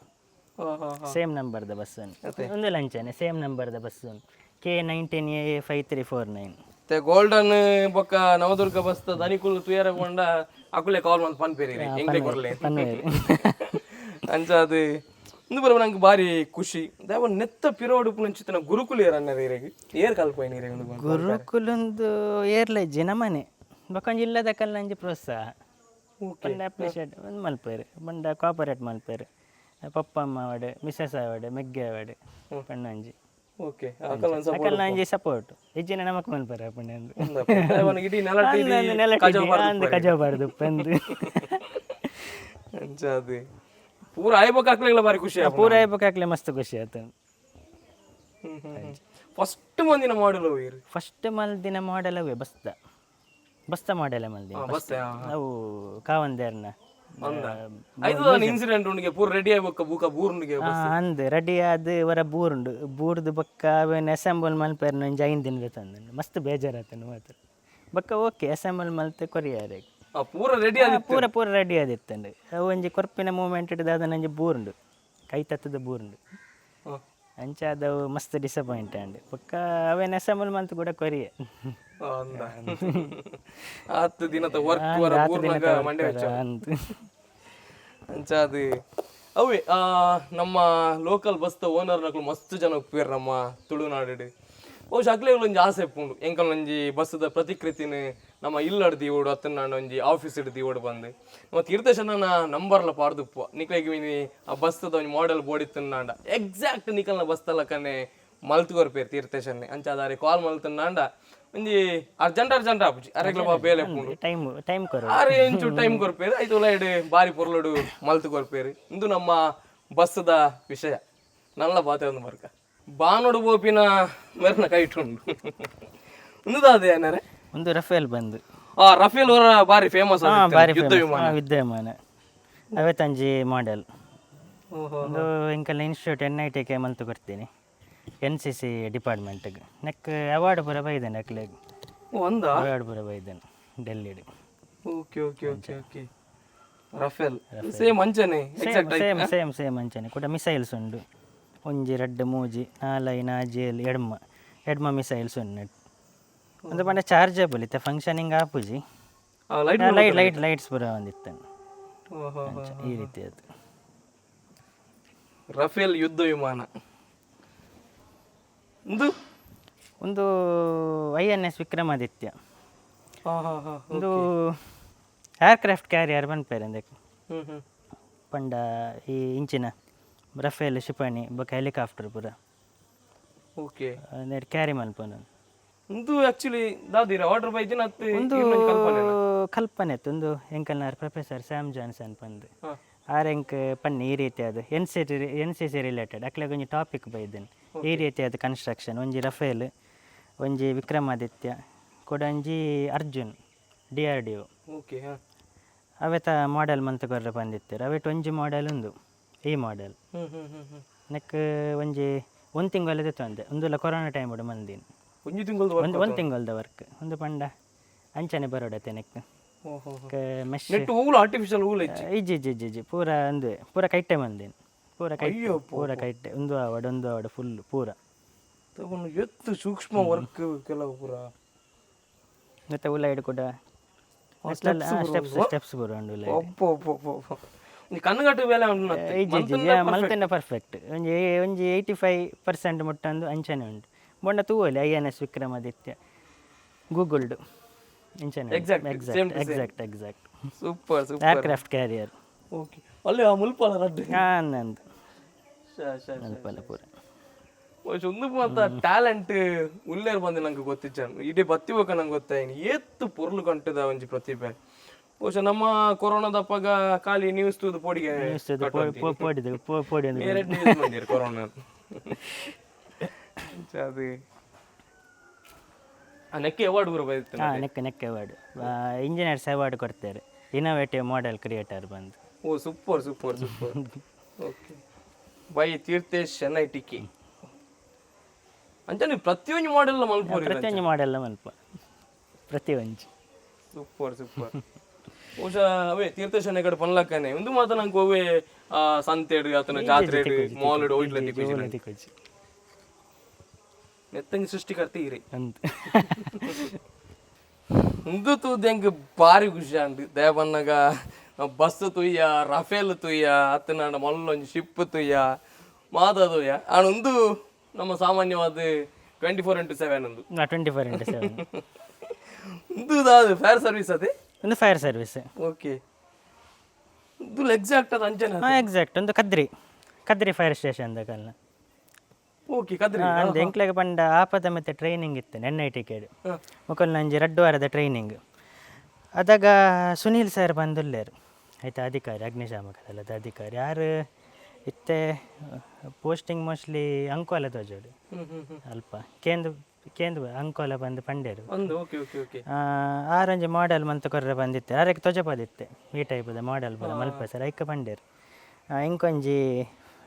ಸೇಮ್ ನಂಬರ್ದ ಬಸ್ ಉಂಡು. ಒಂದು ಲಂಚನೆ ಸೇಮ್ ನಂಬರ್ದ ಬಸ್ ಉಂಡು, K 19 A 5349. ಮತ್ತೆ ಗೋಲ್ಡನ್ ಬೊಕ್ಕ ನವದುರ್ಗ ಬಸ್ ದನಿಕುಲು ತುಯರ ಕೊಂಡ ಅಕುಲೆ ಕಾಲ್ ಮಂತ್ ಪನ್ಪೇರಿ ಎಂಗ್ಲೆ ಕೊರ್ಲೆ. ಪನ್ವೇರು. ಅಂಚ ಅದು ಇಂದು ಬರಬ ನಂಗೆ ಬಾರಿ ಖುಷಿ. ದೇವ ನೆತ್ತ ಪಿರೋಡು ಪುನಂಚಿತನ ಗುರುಕುಲು ಏರ್ ಅನ್ನರ ಇರೆಗ್ ಏರ್ ಕಲ್ಪೋಯಿನ ಇರೆಗ್ ಉಂದು ಬಂದು? ಗುರುಕುಲೊಂದು ಏರ್ಲಜ್ಜಿ ನಮ್ಮನೆ ಬೊಕೊಂಜಿ ಇಲ್ಲದ ಕಲ್ಲಂಜಿ ಪ್ರೋತ್ಸಾಹ ಪಂಡ ಅಪ್ರಿಷಿಯೇಟ್ ಒಂದು ಮಲ್ಪೇರು, ಪಂಡ ಕೋಪರೇಟ್ ಮಲ್ಪೇರು. ಪಪ್ಪ ಅಮ್ಮ ಆವಡ್, ಮಿಸಸ್ ಆವಡ್, ಮೆಗ್ಗೆ ಆವಡ್, ಪಣ್ಣಂಜಿ. ಓಕೆ, ಅಕಲ್ ಒಂದು ಅಕಲ್ನ ಒಂಜಿ ಸಪೋರ್ಟ್ ಇಜ್ಜಿನ ನಮಕ್ ಮಲ್ಪೇರು ಪಂಡ. ಇಡೀ ನೆಲಟ್ ಇಡೀ ಕಜವು ಬಾರ್ದು. ಕಜವು ಬಾರ್ದು ಪಂದು. ಅಂಚ ಅದು ಪೂರ ಆಯ್ಬಕ್ ಹಾಕ್ಲಿಲ್ಲ, ಬಾರಿ ಖುಷಿ. ಪೂರ ಆಯ್ಬೇಕಾಗ್ಲೆ ಮಸ್ತ್ ಖುಷಿ ಆಯ್ತು. ಫಸ್ಟ್ ಮಂದಿನ ಮಾಡಲ್ ಇರು? ಫಸ್ಟ್ ಮಲ್ದಿನ ಮಾಡೆಲ್ ಅವೇ ಬಸ್ದ ಬಸ್ತ ಮಾಡೆಲ್ ಮಲ್ದಿನ. ಬಸ್. ಅವು ಕಾವಂದೇರ್ನ. ಆಯ್ತು, ಇನ್ಸಿಡೆಂಟ್ ಉಂಡಿಗೆ ಪೂರ ರೆಡಿ ಆಗ್ಬೇಕ ಬೂಕ ಬೂರುಂಡಿಗೆ. ಅಂದ್ ರೆಡಿ ಆದ್ ವರ ಬೂರುಂಡು. ಬೂರ್ದು ಬೊಕ್ಕ ಅವೇನು ಅಸೆಂಬಲ್ ಮಲ್ಪೆರ್ನ ಒಂಜಿ 5 ದಿನದ ತಂದು ಮಸ್ತ್ ಬೇಜಾರಾತನು ಮಾತ್ರ. ಬೊಕ್ಕ ಓಕೆ, ಅಸೆಂಬಲ್ ಮಲ್ತ್ ಕೊರಿಯಾರೆ. ಪೂರ ರೆಡಿ ಆದಿತ್ತು. ಪೂರ ಪೂರ ರೆಡಿ ಆದಿತ್ತಂಡು. ಅವು ಒಂಜಿ ಕೊರ್ಪಿನ ಮೂಮೆಂಟ್ ದಾದನ ಒಂಜಿ ಬೂರುಂಡು, ಕೈ ತತ್ತದ ಬೂರುಂಡು. ಅಂಚ ಅದವು ಮಸ್ತ್ ಡಿಸಪಾಯಿಂಟ್ ಆಂಡ್. ಬೊಕ್ಕ ಅವೇನು ಅಸೆಂಬಲ್ ಮಲ್ತ್ ಕೂಡ ಕೊರಿಯೆ. ಅಂದ 10 ದಿನದ ವರ್ಕ್ ವರ ಬೂರ್ನಾಗ ಮಂಡೆ ವೆಚ್ಚ. ಅಂದ್. ಅಂಚ ಅದು ಅವೇ ನಮ್ಮ ಲೋಕಲ್ ಬಸ್ತ ಓನರ್ ನಕಲು ಮಸ್ತ್ ಜನ ಉಪ್ಪೇರು ನಮ್ಮ ತುಳುನಾಡು. ಬಹುಶಃ ಅಕ್ಲೆ ಒಂಜಿ ಆಸೆ ಇಪ್ಪುಂಡು, ಎಂಕಲ್ ಒಂಜಿ ಬಸ್ದ ಪ್ರತಿಕೃತಿನ ನಮ್ಮ ಇಲ್ಲಡ್ ದೀವೋಡು ಅತ್ತನಾಂಡ ಒಂಜಿ ಆಫೀಸ್ ಇಡ್ ದೀವೋಡು ಬಂದು. ನಮ್ಮ ತೀರ್ಥಶನ ನಂಬರ್ಲ ಪಾಡ್ದುಪ್ಪು. ನಿಕ್ಲೆಗ್ ಮಿನಿ ಆ ಬಸ್ದ ಒಂಜಿ ಮಾಡೆಲ್ ಬೋಡಿತ್ತನಾಂಡ ಎಕ್ಸಾಕ್ಟ್ ನಿಕಲ್ನ ಬಸ್ತಲಕನೆ ಮಲ್ತ್ ಕೊರ್ಪೇರು ತೀರ್ಥೇಶನ್ನೇ. ಅಂಚ ಅದಾರೆ ಕಾಲ್ ಮಲ್ತನಾಂಡ ಒಂಜಿ ಅರ್ಜೆಂಟ್ ಅರ್ಜೆಂಟ್ ಆಪುಜಿ, ಅರೆಗ್ಲ ಬೇಲೆ ಉಪ್ಪುಂಡು. ಟೈಮ್ ಟೈಮ್ ಕೊರು. ಆರು ಇಂಚು ಟೈಮ್ ಕೊರ್ಪೇರು ಐದು ಲೈಡ್ ಬಾರಿ ಪೊರ್ಲುಡು ಮಲ್ತ್ ಕೊರ್ಪೇರು. ಇಂದು ನಮ್ಮ ಬಸ್ಸದ ವಿಷಯ ನಲ್ಲ ಬಾತೆ ಒಂದು ಬರ್ಕ ಬಾನೋಡು ಬೋಪಿನ ಮೆರ್ನ ಕೈಟುಂಡು. ಉಂದುದಾದೆ ಏನಾರೆ? ಒಂದು ರಫೇಲ್ ಬಂದು. ಆ ರಫೇಲ್ ಅವರ ಬಾರಿ ಫೇಮಸ್. ಬಾರಿ ಯುದ್ಧ ವಿಮಾನ. ಯುದ್ಧ ವಿಮಾನ ಅವೆತಂಜಿ ಮಾಡೆಲ್. ಒಂದು ಎಂಕಲ್ನ ಇನ್ಸ್ಟಿಟ್ಯೂಟ್ ಎನ್.ಐ.ಟಿ.ಕೆ ಮಲ್ತು ಕೊಡ್ತೀನಿ ಎನ್.ಸಿ.ಸಿ ಡಿಪಾರ್ಟ್ಮೆಂಟ್ಗೆ. ನೆಕ್ ಅವಾರ್ಡ್ ಪೂರ ಬೈದೇನೆ ಅಕ್ಲೆಗ್. ಒಂದ ಅವಾರ್ಡ್ ಪೂರ ಬೈದೇನೆ ಡೆಲ್ಲಿಡ್. Okay okay okay okay Rafale same ಅಂಚನೆ ಎಕ್ಸಾಕ್ಟ್. ಸೇಮ್ ಸೇಮ್ ಸೇಮ್ ಅಂಚನೆ ಕೂಡ ಮಿಸೈಲ್ಸ್ ಉಂಡು. ಒಂಜಿ, ರಡ್ಡ್, ಮೂಜಿ, ನಾಲ್, ಐನ್, ಆಜಿ, ಏಳು, ಎಡ್ಮ ಎಡ್ಮ ಮಿಸೈಲ್ಸ್ ಉಂಡು. ಒಂದು ಪಂಡ ಚಾರ್ಜಬಲ್ ಇತ್ತೆ, ಫಂಕ್ಷನಿಂಗ್ ಆಪುಜಿ. ಲೈಟ್. ಲೈಟ್ ಲೈಟ್ ಲೈಟ್ಸ್ ಪೂರ ಒಂದಿತ್ತು ಈ ರೀತಿ ಅದು. ರಫೇಲ್ ಯುದ್ಧ ವಿಮಾನ ಒಂದು. ಒಂದು ಐ.ಎನ್.ಎಸ್ ವಿಕ್ರಮಾದಿತ್ಯ. ಒಂದು ಏರ್ಕ್ರಾಫ್ಟ್ ಕ್ಯಾರಿಯರ್ ಪನ್ಪೇರ್ ಅಂದಕ್ಕೆ. ಹ್ಮ್ ಹ್ಮ್ ಪಂಡ ಈ ಇಂಚಿನ ರಫೇಲ್ ಶಿಪಾಣಿ ಬೊಕ ಹೆಲಿಕಾಪ್ಟರ್ ಪೂರ ಓಕೆ ಕ್ಯಾರಿ ಮಲ್ಪುನ. ಒಂದು ಆಕ್ಚುಲಿ ದಾದಿರ ಆರ್ಡರ್ ಬೈದಿನ ಅತ್ತೆ? ಒಂದು ಕಲ್ಪನೆ. ಕಲ್ಪನೆ ಇತ್ತು. ಒಂದು ಎಂಕಲ್ನಾರ್ ಪ್ರೊಫೆಸರ್ ಸ್ಯಾಮ್ ಜಾನ್ಸನ್ ಪಂದ್ ಆರ್ ಎಂಕ್ ಪನ್ನಿ ಈ ರೀತಿ ಅದು ಎನ್.ಸಿ.ಸಿ ರಿಲೇಟೆಡ್ ಅಕ್ಲೆಗ್ ಒಂಜಿ ಟಾಪಿಕ್ ಬೈದೇನೆ. ಈ ರೀತಿ ಅದು ಕನ್ಸ್ಟ್ರಕ್ಷನ್, ಒಂಜಿ ರಫೇಲ್, ಒಂಜಿ ವಿಕ್ರಮಾದಿತ್ಯ, ಕೊಡೊಂಜಿ ಅರ್ಜುನ್ ಡಿ.ಆರ್.ಡಿ.ಒ. ಓಕೆ ಹಾ ಅವೆತ ಮಾಡೆಲ್ ಮಂತ್ ಕೊರ್ರೆ ಬಂದಿತ್ತೆರ್. ಅವೆಟ್ ಒಂಜಿ ಮಾಡೆಲ್ ಉಂದು, ಈ ಮಾಡೆಲ್. ಹ್ಮ್ ಹ್ಮ್ ಹ್ಮ್ ಹ್ಮ್ ನೆಕ್ ಒಂಜಿ ಒಂದು ತಿಂಗಳು ತಂದೆ. ಒಂದುಲ ಕೊರೋನಾ ಟೈಮ್ ಮಂದಿನ. ಒಂಜಿ ತಿಂಗಳದ? ಒಂದು ಒಂದು ತಿಂಗಳದ ವರ್ಕ್. ಒಂದು ಪಂಡ ಅಂಚನೆ ಬರೋಡತ್ತೆ ನೆಕ್ ಮೆಶ್. ನೆಟ್ ಹೂಲು ಆರ್ಟಿಫಿಷಿಯಲ್ ಹೂಲು ಇಜ್ಜಿ? ಇಜ್ಜಿ ಇಜ್ಜಿ ಇಜ್ಜಿ ಇಜ್ಜಿ, ಪೂರ ಅಂದುವೆ, ಪೂರ ಕೈಟೆ ಮಂದಿನ, ಪೂರ ಕೈಟೆ, ಪೂರ ಕೈಟೆ. ಒಂದು ಆವಡ್ ಒಂದು ಆವಡ್ ಫುಲ್ ಪೂರ. ತಗೊಂಡು ಎತ್ತು ಸೂಕ್ಷ್ಮ ವರ್ಕ್ ಕೆಲವು ಪೂರ. ಮತ್ತೆ ಉಲೈಡ್ ಕೂಡ ಸ್ಟೆಪ್ಸ್ ಸ್ಟೆಪ್ಸ್ ಪೂರ ಉಂಡು ಉಲೈಡ್. ಒಬ್ಬ ಒಬ್ಬ ಒಬ್ಬ ಒಂದು ಕಣ್ಣುಗಟ್ಟು ಬೇಲೆ ಉಂಟು ಮತ್ತೆ. ಇಜ್ಜಿ ಇಜ್ಜಿ, ಮಲ್ತಿನ ಪರ್ಫೆಕ್ಟ್. ಒಂಜಿ ಒಂಜಿ 85% ಮುಟ್ಟಂದು ಅಂಚನೆ ಉಂಟು. ಬೊಂಡ ತೂವಲಿ ಐ.ಎನ್.ಎಸ್ Vikramaditya ಗೂಗಲ್ಡು ಇಂಚನೆ. Exact, same exact exact exact. Super super. Aircraft carrier. Okay, ಅಲ್ಲಿ ಆ ಮುಲ್ಪಲ ರಡ್ಡು. ಹಾಂ, ನಂದು ಮಲ್ಪಲ ಪೂರ. ಬಹುಶಃ ಒಂದು ಮಾತ ಟ್ಯಾಲೆಂಟ್ ಉಲ್ಲೇರ್ ಬಂದು ನಂಗೆ ಗೊತ್ತಿಜ್ಜ. ಇಡೀ ಬತ್ತಿ ಹೋಗ ನಂಗೆ ಗೊತ್ತಾಯಿನಿ ಏತ್ತು ಪೊರ್ಲು ಕಂಟದ ಒಂಜಿ ಪ್ರತಿಭೆ. ಬಹುಶಃ ನಮ್ಮ ಕೊರೋನಾದಪ್ಪಾಗ ಖಾಲಿ ನ್ಯೂಸ್ ತೂದು ಪೋಡಿಗೆ. ಪೋಡಿದು ಪೋಡಿ ಒಂದು. ಎರಡು ನ್ಯೂಸ್ ಬಂದಿರು ಕೊರೋನಾ. ಅದು ಆ ನೆಕ್ಕೆ ಅವಾರ್ಡ್ ಬರೋ ಬೈತು. ಹಾಂ, ನೆಕ್ ನೆಕ್ ಅವಾರ್ಡ್, ಇಂಜಿನಿಯರ್ಸ್ ಅವಾರ್ಡ್ ಕೊಡ್ತಾರೆ, ಇನೋವೇಟಿವ್ ಮಾಡೆಲ್ ಕ್ರಿಯೇಟರ್ ಬಂದು. ಓ, super super super. Okay, by Tirthesh ಎನ್.ಐ.ಟಿ.ಕೆ. ಅಂಚನೆ ಪ್ರತಿಯೊಂದು ಮಾಡೆಲ್ ಮಲ್ಪೋರಿ. ಪ್ರತಿಯೊಂದು ಮಾಡೆಲ್ ಮಲ್ಪ, ಪ್ರತಿಯೊಂಜಿ. Super super. ಬಹುಶಃ ಅವೇ ತೀರ್ಥೇಶ್ ಕಡೆ ಪನ್ಲಕ್ಕನೆ ಒಂದು ಮಾತ ನಂಗೆ ಒವ್ವೆ ಸಂತೆಡ್ ಆತನ ಜಾತ್ರೆ ಮಾಲ್ ಹೋಯ್ಲ. ತಿಕ್ಕೊಜ್ಜಿ. ನೆತ್ತಂಗಿ ಸೃಷ್ಟಿಕರ್ತೆ ಇರಿ. ಅಂತ. ಉಂದು ತೂದು ಎಂಕ್ ಬಾರಿ ಖುಷಿ ಆಂಡ್. ದಯ ಪನ್ನಗ ಬಸ್ ತುಯ್ಯ, ರಫೇಲ್ ತುಯ್ಯ, ಅತ್ತನಾಂಡ ಮಲ್ಲೊಂಜಿ ಶಿಪ್ ತುಯ್ಯ, ಮಾತ ತುಯ್ಯ. ಆಂಡ ಉಂದು ನಮ್ಮ ಸಾಮಾನ್ಯವಾದ 24x7 ಉಂದು. 24x7. ಉಂದು ದಾದ ಫೈರ್ ಸರ್ವಿಸ್ ಅದೇ? ಒಂದು ಫೈರ್ ಸರ್ವಿಸ್. ಓಕೆ, ಉಂದು ಎಕ್ಸಾಕ್ಟ್ ಅದು ಅಂಚನೆ. ಹಾಂ, ಎಕ್ಸಾಕ್ಟ್. ಒಂದು ಕದ್ರಿ ಕದ್ರಿ ಫೈರ್ ಸ್ಟೇಷನ್ ದಕಲ್ನ. ಓಕೆ, ಕದ್ರಿ. ಅಂದ್ ಎಂಕ್ಲೆಗ್ ಪಂಡ ಆಪದ ಮತ್ತೆ ಟ್ರೈನಿಂಗ್ ಇತ್ತು ಎನ್.ಐ.ಟಿ ಕೇಡು. ಮುಕಲ್ನ ಒಂಜಿ ರಡ್ಡು ವಾರದ ಟ್ರೈನಿಂಗ್. ಅದಾಗ ಸುನೀಲ್ ಸರ್ ಬಂದುಲ್ಲೇರು ಆಯ್ತಾ, ಅಧಿಕಾರಿ, ಅಗ್ನಿಶಾಮಕ ದಳದ ಅಧಿಕಾರಿ. ಯಾರು ಇತ್ತೆ ಪೋಸ್ಟಿಂಗ್ ಮೋಸ್ಟ್ಲಿ ಅಂಕೋಲ ತೋಜೋಡು. ಹ್ಮ್ ಹ್ಮ್ ಹ್ಮ್ ಅಲ್ಪ ಕೇಂದ್ರ ಕೇಂದ್ರ ಅಂಕೋಲ ಬಂದು ಪಂಡೇರು. ಒಂದು ಓಕೆ ಓಕೆ ಓಕೆ. ಆರೊಂಜಿ ಮಾಡೆಲ್ ಮಂತ್ ಕೊರ್ರೆ ಬಂದಿತ್ತೆ. ಆರಕ್ಕೆ ತೊಜಪದಿತ್ತೆ ಈ ಟೈಪದ ಮಾಡೆಲ್ ಪೂರ ಮಲ್ಪ ಸರ್ ಐಕ ಪಂಡೇರು. ಇಂಕೊಂಜಿ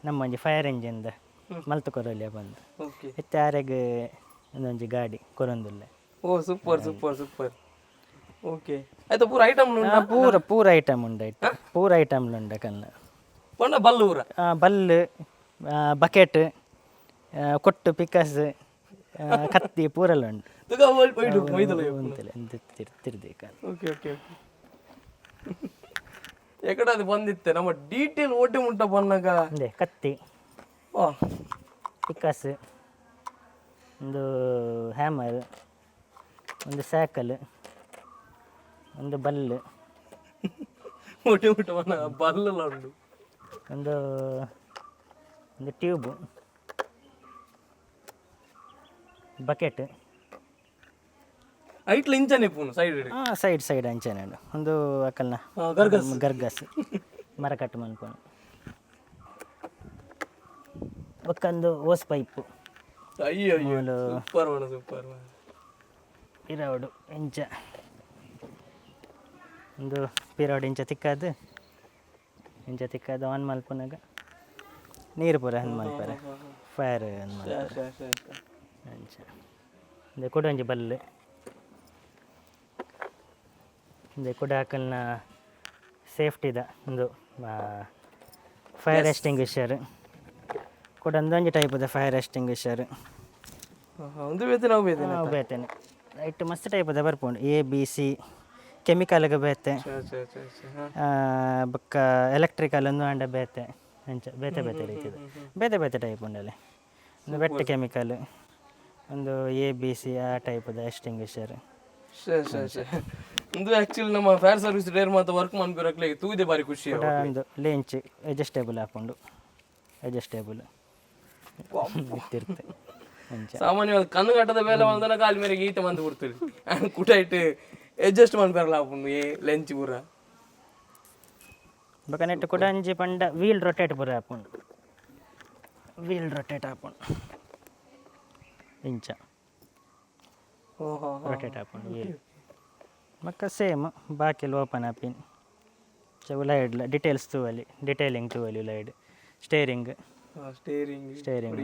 ನಮ್ಮೊಂಜಿ ಫೈರ್ ಇಂಜಿನ್ದ ಮಲ್ತು ಕೊರೊಲಿಯ ಬಂದು. ಓಕೆ ಇತ್ತೆ ಆರೆಗ್ ಒಂದೊಂಜಿ ಗಾಡಿ ಕೊರೊಂದುಲ್ಲೆ. ಓ, ಸೂಪರ್ ಸೂಪರ್ ಸೂಪರ್. ಓಕೆ, ಆಯ್ತಾ, ಪೂರ ಐಟಮ್? ಪೂರ ಪೂರ ಐಟಮ್ ಉಂಡು ಐಟ್, ಪೂರ ಐಟಮ್ ಉಂಡು ಕಲ್ಲ. ಪಂಡ ಬಲ್ಲೂರ. ಬಲ್ಲು, ಬಕೆಟ್, ಕೊಟ್ಟು, ಪಿಕಾಸ್, ಕತ್ತಿ ಪೂರೆಲ್ಲ ಉಂಡು. ತುಗ ಮೊಯ್ದಲ. ಉಂತಲೆ ತಿರ್ದೇಕ. Okay okay okay. ಎಕಡೆ ಅದು ಬಂದಿತ್ತೆ ನಮ್ಮ ಡೀಟೇಲ್ ಓಟೆ ಮುಟ್ಟ ಬಂದಾಗ. ಅಂದೆ ಕತ್ತಿ, ವಾ. ಪಿಕಾಸ್, ಒಂದು ಹ್ಯಾಮರ್, ಒಂದು ಸ್ಯಾಕಲ್, ಒಂದು ಬಲ್ಲು. ಓಟೆ ಮುಟ್ಟ ಬಂದಾಗ ಬಲ್ಲೆಲ್ಲ ಉಂಟು. ಒಂದು ಒಂದು ಟ್ಯೂಬು, ಬಕೆಟ್. ಐಟ್ಲ ಇಂಚನೆ ಪೂನು ಸೈಡ್. ಹಾಂ, ಸೈಡ್ ಸೈಡ್ ಅಂಚನೆ ಉಂಡು. ಒಂದು ಅಕಲ್ನ ಗರ್ಗಸ್. ಗರ್ಗಸ್ ಮರ ಕಟ್ ಮನ್ಪುನು. ಬೊಕ್ಕೊಂದು ಓಸ್ ಪೈಪು. ಅಯ್ಯೋ ಅಯ್ಯೋ, ಸೂಪರ್ ಮಾಡ, ಸೂಪರ್. ಪಿರವಡು ಇಂಚ ಒಂದು ಪಿರವಡು ಇಂಚ ತಿಕ್ಕಾದು, ಇಂಚ ತಿಕ್ಕಾದು ಆನ್ ಮಲ್ಪುನಗ ನೀರು ಪೂರ ಹಂಗೆ ಮಲ್ಪರೆ, ಫೈರ್ ಹಂಗೆ ಮಲ್ಪರೆ. ಅಂಚ ಇಂದೆ ಕುಡ ಒಂಜಿ ಬಲ್ಲು, ಇಂದೆ ಕುಡ ಹಾಕಲ್ನ ಸೇಫ್ಟಿದ ಒಂದು ಫೈರ್ ಎಕ್ಸ್ಟಿಂಗ್ವಿಷರ್ ಕುಡ, ಒಂದೊಂಜಿ ಟೈಪದ ಫೈರ್ ಎಕ್ಸ್ಟಿಂಗ್ವಿಷರ್. ಒಂದು ಬೇತೆ ನಾವು ಬೇತೆ. ಬೇತೇನೆ. ಐಟ್ ಮಸ್ತ್ ಟೈಪದ ಬರ್ಪುಂಡು. ಎ ಬಿ ಸಿ, ಕೆಮಿಕಲ್ಗೆ ಬೇತೆ, ಬೊಕ್ಕ ಎಲೆಕ್ಟ್ರಿಕಲ್ ಒಂದು ಆಂಡ ಬೇತೆ. ಅಂಚ ಬೇತೆ ಬೇತೆ ರೀತಿದ ಬೇತೆ ಬೇತೆ ಟೈಪ್ ಉಂಡಲ್ಲಿ. ಒಂದು ವೆಟ್ ಕೆಮಿಕಲ್, ಒಂದು ಎ ಬಿ ಸಿ, ಆ ಟೈಪದ ಎಕ್ಸ್ಟಿಂಗ್ವಿಷರ್. ಒಂದು ಆಕ್ಚುಲಿ ನಮ್ಮ ಫೈರ್ ಸರ್ವಿಸ್ ಡೇರ್ ಮಾತ ವರ್ಕ್ ಮನ್ಪಿರಕ್ಲೆ ತೂದೆ ಬಾರಿ ಖುಷಿ. ಕೂಡ ಒಂದು ಲೇಂಚ್ ಅಡ್ಜಸ್ಟೇಬಲ್ ಹಾಕೊಂಡು, ಅಡ್ಜಸ್ಟೇಬಲ್ ಇತ್ತಿರ್ತೆ ಅಂಚ. ಸಾಮಾನ್ಯವಾದ ಕಣ್ಣು ಕಟ್ಟದ ಮೇಲೆ ಒಂದನ ಕಾಲ ಮೇರೆಗೆ ಈತ ಮಂದು ಬಿಡ್ತೀರಿ ಕುಟ ಇಟ್ಟು ಅಡ್ಜಸ್ಟ್ ಮನ್ಪಿರಲ್ಲ ಆಪುಂಡು ಏ ಲಂಚ್ ಪೂರ. ಬೊಕ ನೆಟ್ ಕುಡ ಒಂಜಿ ಪಂಡ ವೀಲ್ ರೊಟೇಟ್ ಪೂರ ಆಪುಂಡು, ವೀಲ್ ರೊಟೇಟ್ ಆಪುಂಡು, ಇಂಚ ರೊಟೇಟ್ ಆಪುಂಡು ವೀಲ್. ಬೊಕ್ಕ ಸೇಮ್ ಬಾಕಿಲ್ ಓಪನ್ ಆಪಿನ್ ಉಲೈಡ್ಲ ಡಿಟೇಲ್ಸ್ ತೂವಲಿ, ಡಿಟೇಲಿಂಗ್ ತೂವಲಿ ಉಲೈಡ್, ಸ್ಟೇರಿಂಗ್. ಸ್ಟೇರಿಂಗ್. ಸ್ಟೇರಿಂಗ್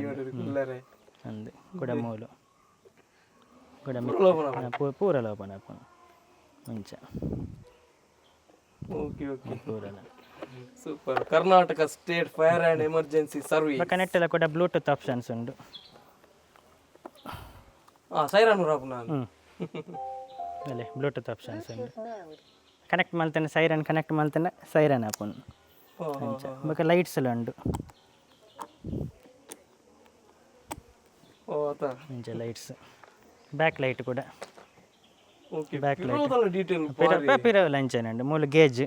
ಅಂದ್ ಕುಡ ಮೂಲು ಕುಡ ಪೂರಲ ಓಪನ್ ಆಪುಂಡು ಇಂಚ. ಓಕೆ ಓಕೆ ಪೂರಲ. Super. Karnataka State Fire and Emergency Service. ಬೊಕ ನೆಟ್ಟೆಲ ಕೂಡ ಬ್ಲೂಟೂತ್ ಆಪ್ಷನ್ಸ್ ಉಂಡು. ಆ ಸೈರನ್ ರಾಪುನ. ಅಲ್ಲೇ ಬ್ಲೂಟೂತ್ ಆಪ್ಷನ್ಸ್ ಉಂಡು. ಕನೆಕ್ಟ್ ಮಲ್ತನೆ ಸೈರನ್ ಕನೆಕ್ಟ್ ಮಲ್ತನೆ ಸೈರನ್ ಆಪುಂಡು ಅಂಚ. ಬೊಕ ಲೈಟ್ಸ್ ಎಲ್ಲ ಉಂಡು. ಓ ಆತ. ಇಂಚ ಲೈಟ್ಸ್, ಬ್ಯಾಕ್ ಲೈಟ್ ಕೂಡ. ಓಕೆ. Back light. Detail. ಪಿರವಲ್ ಅಂಚನೆ ಉಂಡು. ಮೂಲು ಗೇಜ್,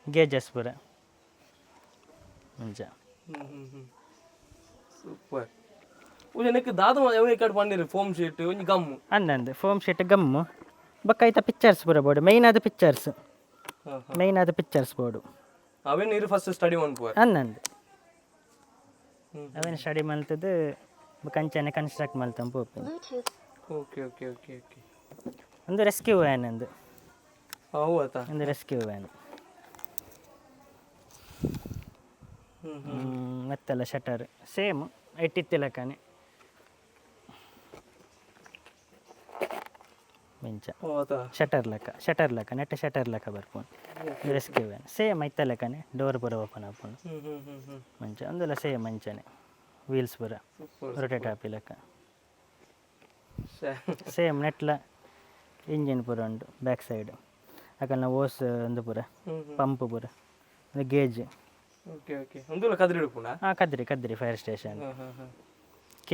ಗೇಜಸ್ ಪೂರ ಅಂಚ. ಸೂಪರ್. ಪೂಜೆ ನೆಕ್ ದಾದ ಯಾವ ಕಡೆ ಪಂಡಿರಿ ಫೋಮ್ ಶೀಟ್ ಒಂಜಿ ಗಮ್ಮು. ಅಂದಂದು ಫೋಮ್ ಶೀಟ್, ಗಮ್ಮು, ಬೊಕ್ಕ ಐತ ಪಿಕ್ಚರ್ಸ್ ಪೂರ ಬೋರ್ಡು. ಮೇಯ್ನ್ ಆದ ಪಿಕ್ಚರ್ಸ್, ಮೇಯ್ನ್ ಆದ ಪಿಕ್ಚರ್ಸ್ ಬೋರ್ಡು. ಅವೇನು ನೀರು ಫಸ್ಟ್ ಸ್ಟಡಿ ಮನ್ಪುವ. ಅಂದಂದು ಅವೇನು ಸ್ಟಡಿ ಮಲ್ತದ್ದು, ಬೊಕ್ಕ ಅಂಚನೆ ಕನ್ಸ್ಟ್ರಕ್ಟ್ ಮಲ್ತಂಪು ಪೋಪಿನ. Okay okay okay okay. ಒಂದು ರೆಸ್ಕ್ಯೂ ವ್ಯಾನ್ ಅಂದು. ಅವು ಆತ. ಒಂದು ರೆಸ್ಕ್ಯೂ ವ್ಯಾನ್. ಮತ್ತೆಲ್ಲ ಶಟರ್ ಸೇಮ್ ಇಟ್ಟಿತ್ತಿಲಕ್ಕನೆ ಮಿಂಚ. ಓ ಆತ. ಶಟರ್ ಲೆಕ್ಕ, ಶಟರ್ ಲೆಕ್ಕ, ನೆಟ್ ಶಟರ್ ಲೆಕ್ಕ ಬರ್ಪುಂಡು. ರೆಸ್ಕ್ಯೂ ವ್ಯಾನ್ ಸೇಮ್ ಐತ ಲೆಕ್ಕನೆ ಡೋರ್ ಪೂರ ಓಪನ್ ಆಪುಂಡು. ಹ್ಮ್ ಹ್ಮ್ ಹ್ಮ್ ಹ್ಮ್ ಮಂಚ ಒಂದೆಲ್ಲ ಸೇಮ್ ಅಂಚನೆ ವೀಲ್ಸ್ ಪೂರ ಸೂಪರ್. ರೊಟೇಟ್ ಆಪಿ ಲೆಕ್ಕ. ಸೇಮ್ ನೆಟ್ಲ ಇಂಜಿನ್ ಪೂರ ಉಂಡು ಬ್ಯಾಕ್ ಸೈಡ್. ಅಕಲ್ನ ಓಸ್ ಒಂದು ಪೂರ ಪಂಪ್ ಪೂರ, ಒಂದು ಗೇಜ್. ಓಕೆ ಓಕೆ, ಒಂದುಲ ಕದ್ರಿ ಹಿಡ್ಪುಂಡ. ಹಾಂ, Kadri, Kadri fire station. K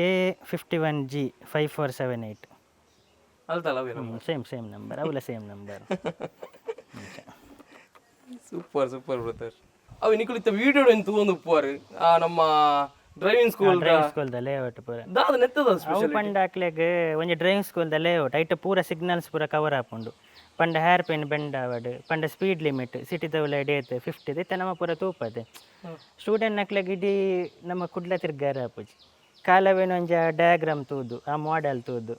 51 G 5478. ಅಲ್ತಲ್ಲ ಅವೇ ನಮ್ಮ. ಸೇಮ್ ಸೇಮ್ ನಂಬರ್, ಅವೆಲ್ಲ same number. Super super brother. ಅವು ನಿಕುಲು ಇತ್ತ ವಿಡಿಯೋ ಏನು ತೂವೊಂದು ಉಪ್ಪುವಾರು ಆ ನಮ್ಮ ಡ್ರೈವಿಂಗ್ ಸ್ಕೂಲ್. ಡ್ರೈವಿಂಗ್ ಸ್ಕೂಲ್ದ ಲೇಔಟ್ ಪೂರ. ದಾದ ನೆತ್ತದ ಅವು ಸ್ಪೆಷಲ್? ಪಂಡ ಅಕ್ಲೆಗ್ ಒಂಜಿ ಡ್ರೈವಿಂಗ್ ಸ್ಕೂಲ್ದ ಲೇಔಟ್. ಐಟ್ ಪೂರ ಸಿಗ್ನಲ್ಸ್ ಪೂರ ಕವರ್ ಆಪುಂಡು. ಪಂಡ ಹೇರ್ ಪಿನ್ ಬೆಂಡ್ ಆವಡ್, ಪಂಡ ಸ್ಪೀಡ್ ಲಿಮಿಟ್ ಸಿಟಿದ ಉಲೈಡ್ ಏತ್ 50 ಇತ್ತೆ ನಮ್ಮ ಪೂರ ತೂಪದೆ. ಸ್ಟೂಡೆಂಟ್ ನಕ್ಲೆಗ್ ಇಡೀ ನಮ್ಮ ಕುಡ್ಲ ತಿರ್ಗಾರ ಆಪುಜಿ. ಕಾಲವೇನ ಒಂಜಿ ಆ ಡಯಾಗ್ರಾಮ್ ತೂದು, ಆ ಮಾಡೆಲ್ ತೂದು.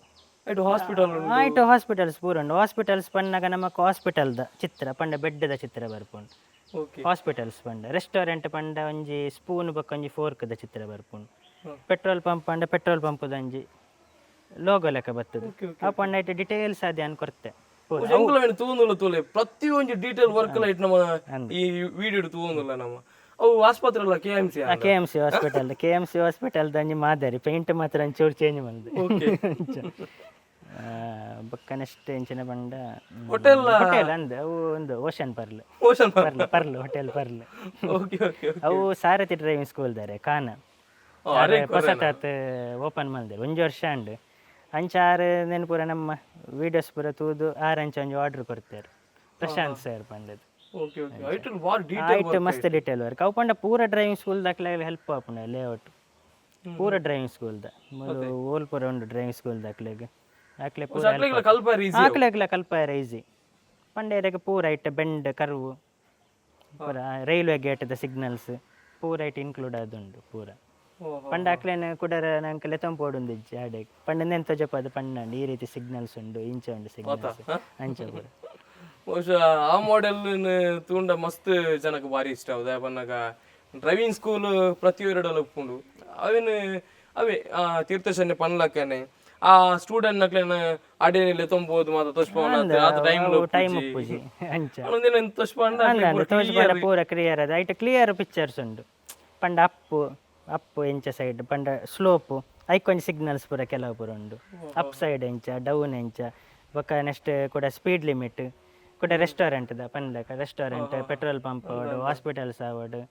ಇಟ್ಟು ಹಾಸ್ಪಿಟಲ್. ಐಟ್ ಹಾಸ್ಪಿಟಲ್ಸ್ ಪೂರ ಉಂಡು. ಹಾಸ್ಪಿಟಲ್ಸ್ ಪನ್ನಗ ನಮಕ್ ಹಾಸ್ಪಿಟಲ್ದ ಚಿತ್ರ, ಪಂಡ ಬೆಡ್ದ ಚಿತ್ರ ಬರ್ಪುಂಡು. ಹಾಸ್ಪಿಟಲ್ಸ್ ಪಂಡ, ರೆಸ್ಟೋರೆಂಟ್ ಪಂಡ ಒಂಜಿ ಸ್ಪೂನ್ ಬೊಕ್ಕ ಒಂಜಿ ಫೋರ್ಕ್ದ ಚಿತ್ರ ಬರ್ಪುಂಡು. ಪೆಟ್ರೋಲ್ ಪಂಪ್ ಪಂಡ ಪೆಟ್ರೋಲ್ ಪಂಪ್ದ ಒಂಜಿ ಲೋಗೋ ಲೆಕ್ಕ ಬರ್ತದೆ. ಆ ಪಂಡ ಐಟ್ ಡಿಟೇಲ್ಸ್ ಅದೇ ಅನ್ ಕೊರ್ತೆ ಪೂರ. ಎಂಕುಲ ತೂವೊಂದುಲ್ಲ ತೂಲೆ, ಪ್ರತಿಯೊಂಜಿ ಡೀಟೇಲ್ ವರ್ಕ್ ಲೈಟ್ ನಮ್ಮ ಈ ವಿಡಿಯೋ ತೂವೊಂದುಲ್ಲ ನಮ್ಮ. ಅವು ಆಸ್ಪತ್ರೆ ಅಲ್ಲ, K M C. K M C hospital, K M C ಹಾಸ್ಪಿಟಲ್ದ ಒಂಜಿ ಮಾದರಿ. ಪೇಂಟ್ ಮಾತ್ರ ಒಂಚೂರು ಚೇಂಜ್ ಬಂದು. ಬೊಕ್ಕ ನೆಕ್ಸ್ಟ್ ಎಂಚಿನ ಪಂಡ ಹೋಟೆಲ್. ಹೋಟೆಲ್ ಅಂದ್ ಅವು ಒಂದು ocean pearl. Ocean. Pearl, pearl hotel, pearl. Okay okay ಅವು ಸಾರಥಿ ಡ್ರೈವಿಂಗ್ ಸ್ಕೂಲ್ ದಾರೆ ಕಾನ ಹೊಸತಾತ್ ಓಪನ್ ಮಲ್ದೆರ್ ಒಂಜಿ ವರ್ಷ ಅಂಡ್. ಅಂಚ ಆರ್ ನೆನಪುರ ನಮ್ಮ ವೀಡಿಯೋಸ್ ಪೂರ ತೂದು ಆರ್ ಅಂಚ ಒಂಜಿ ಆರ್ಡರ್ ಕೊರ್ತೆರ್, ಪ್ರಶಾಂತ್ ಸರ್ ಪಂಡದು. ಓಕೆ ಓಕೆ, ಐಟಲ್ ಬಾರಿ ಡೀಟೇಲ್. ಐಟ್ ಮಸ್ತ್ ಡೀಟೇಲ್ ವರ್ಕ್. ಅವು ಪಂಡ ಪೂರ ಡ್ರೈವಿಂಗ್ ಸ್ಕೂಲ್ ದಾಕ್ಲೆ ಹೆಲ್ಪ್ ಆಪುಂಡು ಲೇಔಟ್ ಪೂರ ಡ್ರೈವಿಂಗ್ ಸ್ಕೂಲ್ದ. ಓಲ್ ಪೂರ ಉಂಡು ಡ್ರೈವಿಂಗ್ ಸ್ಕೂಲ್ ದಾಕ್ಲೆಗ್, ಅಕ್ಲೆ ಪೂರ help. ಕಲ್ಪರ್ ಈಸಿ. ಆಕ್ಲೆಗ್ಲ ಕಲ್ಪಾಯರ ಈಸಿ. ಪಂಡೇರೆಗ್ ಪೂರ ಐಟ್ ಬೆಂಡ್ ಕರ್ವು ಪೂರ, ರೈಲ್ವೆ ಗೇಟ್ದ ಸಿಗ್ನಲ್ಸ್ ಪೂರ ಐಟ್ ಇನ್ಕ್ಲೂಡ್ ಆದುಂಡು ಪೂರ. ಪಂಡ ಅಕ್ಲೆನ ಕುಡರ ನಂಗೆ ಲೆತ್ತೊಂಪೋಡುಂದು ಇಜ್ಜಿ ಆಡೆ. ಪಂಡ ನೆನ್ ತೊಜಪಾದ ಪಂಡ ಈ ರೀತಿ ಸಿಗ್ನಲ್ಸ್ ಉಂಡು, ಇಂಚ ಉಂಡು ಸಿಗ್ನಲ್ಸ್ ಅಂಚ ಪೂರ. ಬಹುಶಃ ಆ ಮಾಡೆಲ್ ತೂಂಡ ಮಸ್ತ್ ಜನಕ್ಕೆ ಭಾರಿ ಇಷ್ಟ ಹೌದಾ. ಪನ್ನಗ ಡ್ರೈವಿಂಗ್ ಸ್ಕೂಲ್ ಪ್ರತಿಯೊರಡಲ ಉಪ್ಪುಂಡು. ಅವೇನು ಅವೇ ಆ ತೀರ್ಥಶನ್ನೆ ಪನ್ಲಕ್ಕನೆ ಆ ಸ್ಟೂಡೆಂಟ್ ನಕ್ಲೆನ ಅಡೇನಿಲ್ಲ ತೊಂಬೋದು ಮಾತ ತೋಚ್ಪವನ ಆತ ಟೈಮ್ ಟೈಮ್ ಉಪ್ಪುಜಿ ಅಂಚ. ತೋಚ್ಪಂಡ. ಅಂದ ತೋಜ್ಪಂಡ ಪೂರ ಕ್ಲಿಯರ್ ಅದ. ಐಟ್ ಕ್ಲಿಯರ್ ಪಿಕ್ಚರ್ಸ್ ಉಂಡು. ಪಂಡ ಅಪ್ಪು ಅಪ್ಪು ಎಂಚ ಸೈಡ್ ಪಂಡ ಸ್ಲೋಪು ಐಕೊಂಜಿ ಸಿಗ್ನಲ್ಸ್ ಪೂರ ಕೆಲವು ಪೂರ ಉಂಡು. ಅಪ್ ಸೈಡ್ ಎಂಚ, ಡೌನ್ ಎಂಚ, ಬೊಕ್ಕ ನೆಕ್ಸ್ಟ್ ಕೂಡ ಸ್ಪೀಡ್ ಲಿಮಿಟ್ ಕೂಡ, ರೆಸ್ಟೋರೆಂಟ್ ದ ಪನ್ಲಕ restaurant, petrol pump ಆವಡು, hospitals ಆವಡು,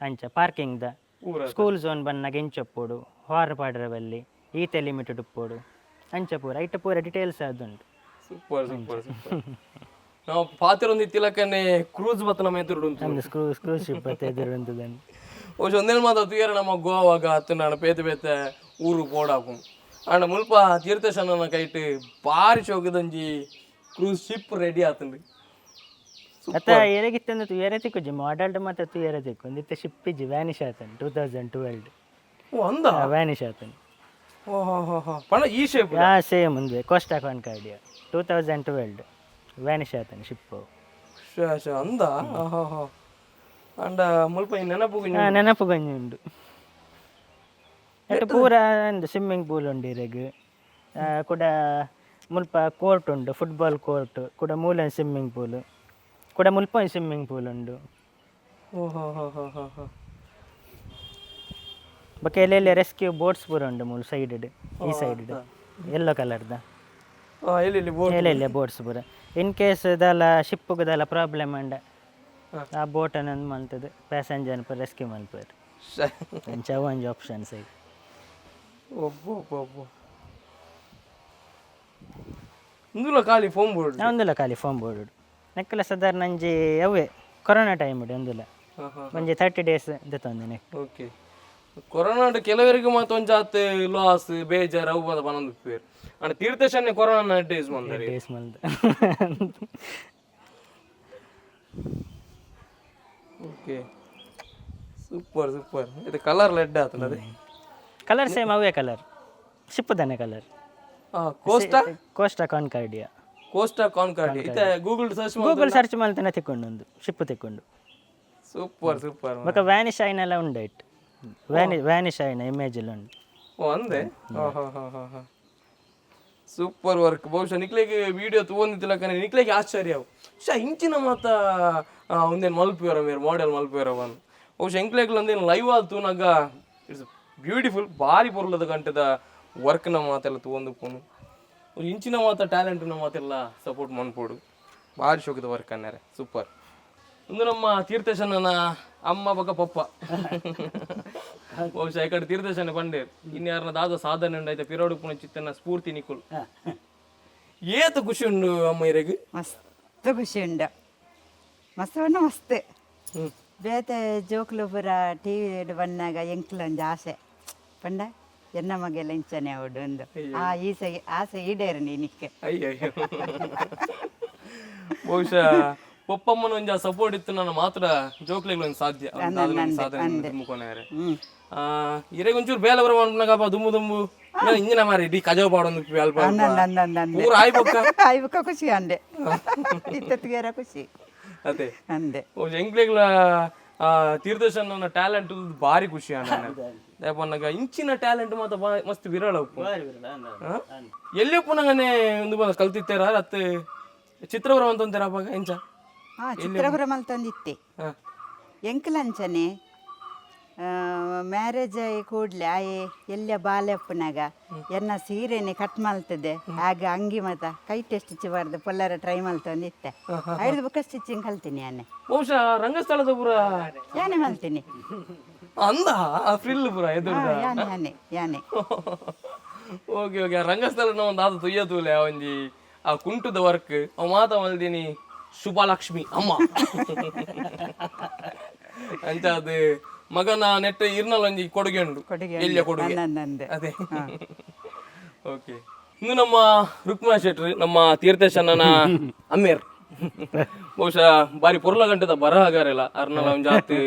ಅಂಚ ಪಾರ್ಕಿಂಗ್ ದ, ಸ್ಕೂಲ್ ಝೋನ್ ಬನ್ನಾಗ ಎಂಚ ಉಪ್ಪೋಡು, ಹಾರ್ ಪಾಡ್ರೆ ಬಲ್ಲಿ, ಈತೆ ಲಿಮಿಟೆಡ್ ಉಪ್ಪೋಡು, ಅಂಚ ಪೂರ ಐಟ್ ಪೂರ ಡೀಟೇಲ್ಸ್ ಅದುಂಡು. Super super super. ನಾವು ಪಾತಿರೊಂದು ಇತ್ತಿಲಕ್ಕನೆ ಕ್ರೂಸ್ ಬತ್ತ ನಮ್ಮ ಎದುರು ಉಂಟು. ನಮ್ದು screw screw ship ಎದುರುಂತದನ್ನು. ಬಹುಶಃ ಒಂದೇನು ಮಾತ ತುಯರ ನಮ್ಮ ಗೋವಾಗ ಅತ್ತು ನಾನು ಪೇತೆ ಪೇತೆ ಊರು ಪೋಡಾಪು. ಆಂಡ ಮುಲ್ಪ ತೀರ್ಥಶನನ ಕೈಟ್ ಬಾರಿ ಶೋಕದಂಜಿ cruise ship ready ಆತುಂಡು. ಅತ್ತ ಏರೆಗಿತ್ತಂದ್ರೆ ತುಯರೆ ತಿಕ್ಕುಜಿ ಮಾಡಲ್ಡ್ ಮತ್ತೆ ತುಯರೆ ತಿಕ್ಕು ಒಂದಿತ್ತೆ ಶಿಪ್ ಇಜ್ಜಿ, ವ್ಯಾನಿಷ್ ಆತನ್ 2012. ಓ ಅಂದ. ವ್ಯಾನಿಷ್ ಆತನ್. ಓ ಹೋ ಹೋ ಹೋ, ಪಣ ಈ ಶೇಪ್. ಯಾ ಸೇಮ್ ಒಂದೇ Costa Concordia 2012 vanish ಆತನ್ ಶಿಪ್. ಶ ಅಂದ. ಹೋ ಹೋ, ಅಂಡ ಮುಲ್ಪ ಈ ನೆನಪು. ನೆನಪು ಗಂಜಿ ಉಂಡು. ಅಟ್ ಪೂರ ಒಂದು ಸ್ವಿಮ್ಮಿಂಗ್ ಪೂಲ್ ಉಂಡು ಇರೆಗ್. ಕುಡ ಮುಲ್ಪ ಕೋರ್ಟ್ ಉಂಡು, ಫುಟ್ಬಾಲ್ ಕೋರ್ಟ್ ಕುಡ ಮೂಲ ಸ್ವಿಮ್ಮಿಂಗ್ ಪೂಲ್ ಕುಡ ಮುಲ್ಪ ಸ್ವಿಮ್ಮಿಂಗ್ ಪೂಲ್ ಉಂಡು. ಓ ಹೋ ಹೋ ಹೋ ಹೋ ಹೋ. ಬೊಕ್ಕ ಎಲ್ಲೆಲ್ಲ ರೆಸ್ಕ್ಯೂ ಬೋಟ್ಸ್ ಪೂರ ಉಂಡು ಮೂಲು ಸೈಡ್, ಈ ಸೈಡ್ ಎಲ್ಲೋ ಕಲರ್ದ. ಆ, ಎಲ್ಲಿ ಇಲ್ಲಿ ಬೋಟ್? ಎಲ್ಲ ಇಲ್ಲ ಬೋಟ್ಸ್ ಪೂರ ಇನ್ ಕೇಸ್ ದಾಲ ಶಿಪ್ಪುಗ್ ದಾಲ ಪ್ರಾಬ್ಲಮ್ ಅಂಡ ಆ ಬೋಟ್ ಅನ್ನು ಮಲ್ತದೆ ಪ್ಯಾಸೆಂಜರ್ ಪೂರ ರೆಸ್ಕ್ಯೂ ಮಲ್ಪೇರು. ಅಂಚ ಅವು ಒಂಜಿ ಆಪ್ಷನ್ಸ್ ಈಗ. ಒಬ್ಬ ಒಬ್ಬ ಒಬ್ಬ ಇಂದುಲ ಖಾಲಿ ಫೋನ್ ಬೋರ್ಡ್. ಒಂದುಲ ಖಾಲಿ ಫೋನ್ ಬೋರ್ಡ್ ನೆಕ್ಕಲ ಸಾಧಾರಣ ಒಂಜಿ ಅವೇ ಕೊರೋನಾ ಟೈಮ್ ಒಂದುಲ ಹಾಂ ಹಾಂ. ಒಂಜಿ 30 ಡೇಸ್ ದೆತ್ತೊಂದು neck. Okay, corona ಕೆಲವರಿಗೆ ಮಾತ್ರ ಒಂಜಾತ್ ಲಾಸ್ ಬೇಜಾರು ಅವು ಬಂದ ಪನೊಂದು ಪೇರ್. ಅಂಡ ತೀರ್ಥಶನ್ನೆ ಕೊರೋನಾ ಡೇಸ್ ಬಂದರೆ ಡೇಸ್ ಮಲ್ದ. Okay, super super. ಇದು ಕಲರ್ ಲೆಡ್ ಆತಲ್ಲ ಅದೇ. ಕಲರ್ ಸೇಮ್ ಅವೇ ಕಲರ್ ಶಿಪ್ಪುದನೆ colour. Costa Costa Concordia. Costa Concordia ಇತ್ತೆ Google search. Google search ಮಲ್ತನ ತಿಕ್ಕೊಂಡು ಒಂದು ಶಿಪ್ಪು ತಿಕ್ಕೊಂಡು. Super super. ಬೊಕ್ಕ ವ್ಯಾನಿಷ್ ಆಯ್ನೆಲ್ಲ ಉಂಡು it Vanish ಆಯ್ನ ಇಮೇಜ್ ಎಲ್ಲ ಉಂಡು. ಓ ಅಂದೆ. Super work. ಬಹುಶಃ ನಿಕ್ಲೆಗ್ ವಿಡಿಯೋ ತಗೊಂಡಿದ್ದಿಲ್ಲಕನೆ ನಿಕ್ಲೆಗ್ ಆಶ್ಚರ್ಯ ಅವು. ಶಾ ಇಂಚಿನ ಮಾತ ಒಂದೇನು ಮಲ್ಪುವೆರ ಮೇರ್ ಮಾಡೆಲ್ ಮಲ್ಪುವೆರ ಬಂದು. ಬಹುಶಃ ಎಂಕ್ಲೆಗ್ಲ ಒಂದೇನು ಲೈವ್ ಆದ್ ತೂನಗ it's beautiful. ಭಾರಿ ಪೊರ್ಲದ ಗಂಟೆದ ವರ್ಕ್ನ ಮಾತೆಲ್ಲ ತಗೊಂಡು ಪೋನು. ಇಂಚಿನ ಮಾತ ಟ್ಯಾಲೆಂಟ್ನ ಮಾತೆಲ್ಲ ಸಪೋರ್ಟ್ ಮನ್ಪೋಡು. ಭಾರಿ ಶೋಕದ ವರ್ಕ್ ಅನ್ನಾರೆ, ಸೂಪರ್. ಒಂದು ನಮ್ಮ ತೀರ್ಥಶನನ ಅಮ್ಮ ಬೊಕ ಪಪ್ಪ. ಬಹುಶಃ ಈ ಕಡೆ ತೀರ್ಥಶನ ಪಂಡೇರ್ ಇನ್ಯಾರನ ದಾದ ಸಾಧನೆ ಉಂಡು ಐತೆ ಪಿರೋಡು ಪುಣ ಚಿತ್ತನ ಸ್ಫೂರ್ತಿ ನಿಕುಲ್. ಏತ ಖುಷಿ ಉಂಡು ಅಮ್ಮ ಇರೆಗ್? ಮಸ್ತ್ ಖುಷಿ ಉಂಡು, ಮಸ್ತ್ ಪಂಡ ಮಸ್ತ್. ಬೇತೆ ಜೋಕುಲು ಪೂರ ಟಿ ವಿ ಬನ್ನಾಗ ಎಂಕ್ಲ ಒಂಜಿ ಆಸೆ ಪಂಡ ಎನ್ನ ಮಗೆಲ್ಲ ಇಂಚನೆ ಅವಡು ಒಂದು ಆ ಈಸೆ ಆಸೆ ಈಡೇರಂడి ನಿಕ್ಕೆ. ಅಯ್ಯೋ, ಬಹುಶಃ ಪೊಪ್ಪಮ್ಮನ ಒಂಜಿ ಸಪೋರ್ಟ್ ಇತ್ತು ನನ್ನ ಮಾತ್ರ ಜೋಕ್ಲೆಗ್ ಒಂದು ಸಾಧ್ಯ ಅವ್ನ ದಾದ ಒಂಜಿ ಸಾಧನೆ ದುಮ್ಮುಕೊನೆರೆ. ಇರೆಗ್ ಒಂಚೂರು ಬೇಲೆ ಬರ ಮನ್ಪುನಗ ದುಮ್ಮು ದುಮ್ಮು ಇಂಜಿನ ಮಾರಿ ಇಡೀ ಕಜವು ಪಾಡೊಂದು ಅಲ್ಪ ಅಲ್ಪ. ಪೂರ ಆಯ್ ಬೊಕ್ಕ. ಆಯ್ಬಕ ಖುಷಿ ಅಂದೆ, ಇತ್ತತ್ತಿಗೆ ಖುಷಿ. ಅದೇ. ಅಂದೆ. ಎಂಕ್ಲೆಗ್ಲ ತೀರ್ಥಶನ ಟ್ಯಾಲೆಂಟ್ ಭಾರಿ ಖುಷಿ ಅಣ್ಣ. ಪನ್ನಗ ಇಂಚಿನ ಟ್ಯಾಲೆಂಟ್ ಮಾತ ಮಸ್ತ್ ವಿರಳ ಉಪ್ಪು. ಆ? ಎಲ್ಲಿ ಉಪ್ಪುನಗನೆ ಒಂದು ಬಂದ ಕಲ್ತಿತ್ತೇರ ಅತ್ ಚಿತ್ರಪುರ ಅಂತಂತೀರ ಅವಾಗ ಎಂಚ? ಹಾ, ಚಿತ್ರಪುರ ಮಲ್ತೊಂದಿತ್ತೆ. ಎಂಕ್ಲಂಚನೆ ಮ್ಯಾರೇಜ್ ಆಯಿ ಕೂಡ್ಲೆ ಆಯೆ ಎಲ್ಲ ಬಾಲೆ ಅಪ್ಪನಾಗ ಎನ್ನ ಸೀರೆನೆ ಕಟ್ ಮಲ್ತದೆ. ಆಗ ಅಂಗಿ ಮತ ಕೈಟ್ ಸ್ಟಿಚ್ ಬಾರ್ದು ಪೊಲ್ಲರ ಟ್ರೈ ಮಲ್ತೊಂದಿತ್ತೆ. ಐದು ಬುಕ್ಕ ಸ್ಟಿಚಿಂಗ್ ಕಲ್ತೀನಿ ಯಾನೆ. ಬಹುಶಃ ರಂಗಸ್ಥಳದ ಪುರ. ಯಾನೆ ಮಲ್ತೀನಿ. ಅಂದ ಆ ಫ್ರಿಲ್ ಪುರ ಎದುರು. ಹಾ, ಯಾನೆ ಯಾನೆ ಯಾನೆ. ಓಕೆ ಓಕೆ, ರಂಗಸ್ಥಳ ಒಂದು ಆದ ತುಯ್ಯ ತೂಲೆ ಆ ಒಂಜಿ ಆ ಕುಂಟುದ ವರ್ಕ್ ಅವ ಮಾತ ಮಲ್ದಿನಿ ಶುಭಲಕ್ಷ್ಮಿ ಅಮ್ಮ ಅಂಚ. ಅದು ಮಗನ ನೆಟ್ ಇರ್ನಲ್ ಒಂಜಿ ಕೊಡುಗೆ ಉಂಡು. ಕೊಡುಗೆ. ಎಲ್ಲಿಯ ಕೊಡುಗೆ. ನಂದಂದೆ. ಅದೇ. ಓಕೆ, ಇನ್ನು ನಮ್ಮ ರುಕ್ಮಾ ಶೆಟ್ರು, ನಮ್ಮ ತೀರ್ಥಶನನ ಅಮ್ಮೇರ್. ಬಹುಶಃ ಬಾರಿ ಪೊರ್ಲ ಗಂಟೆದ ಬರಹಗಾರೆಲ್ಲ ಅರ್ನಲ ಒಂಜಾತ್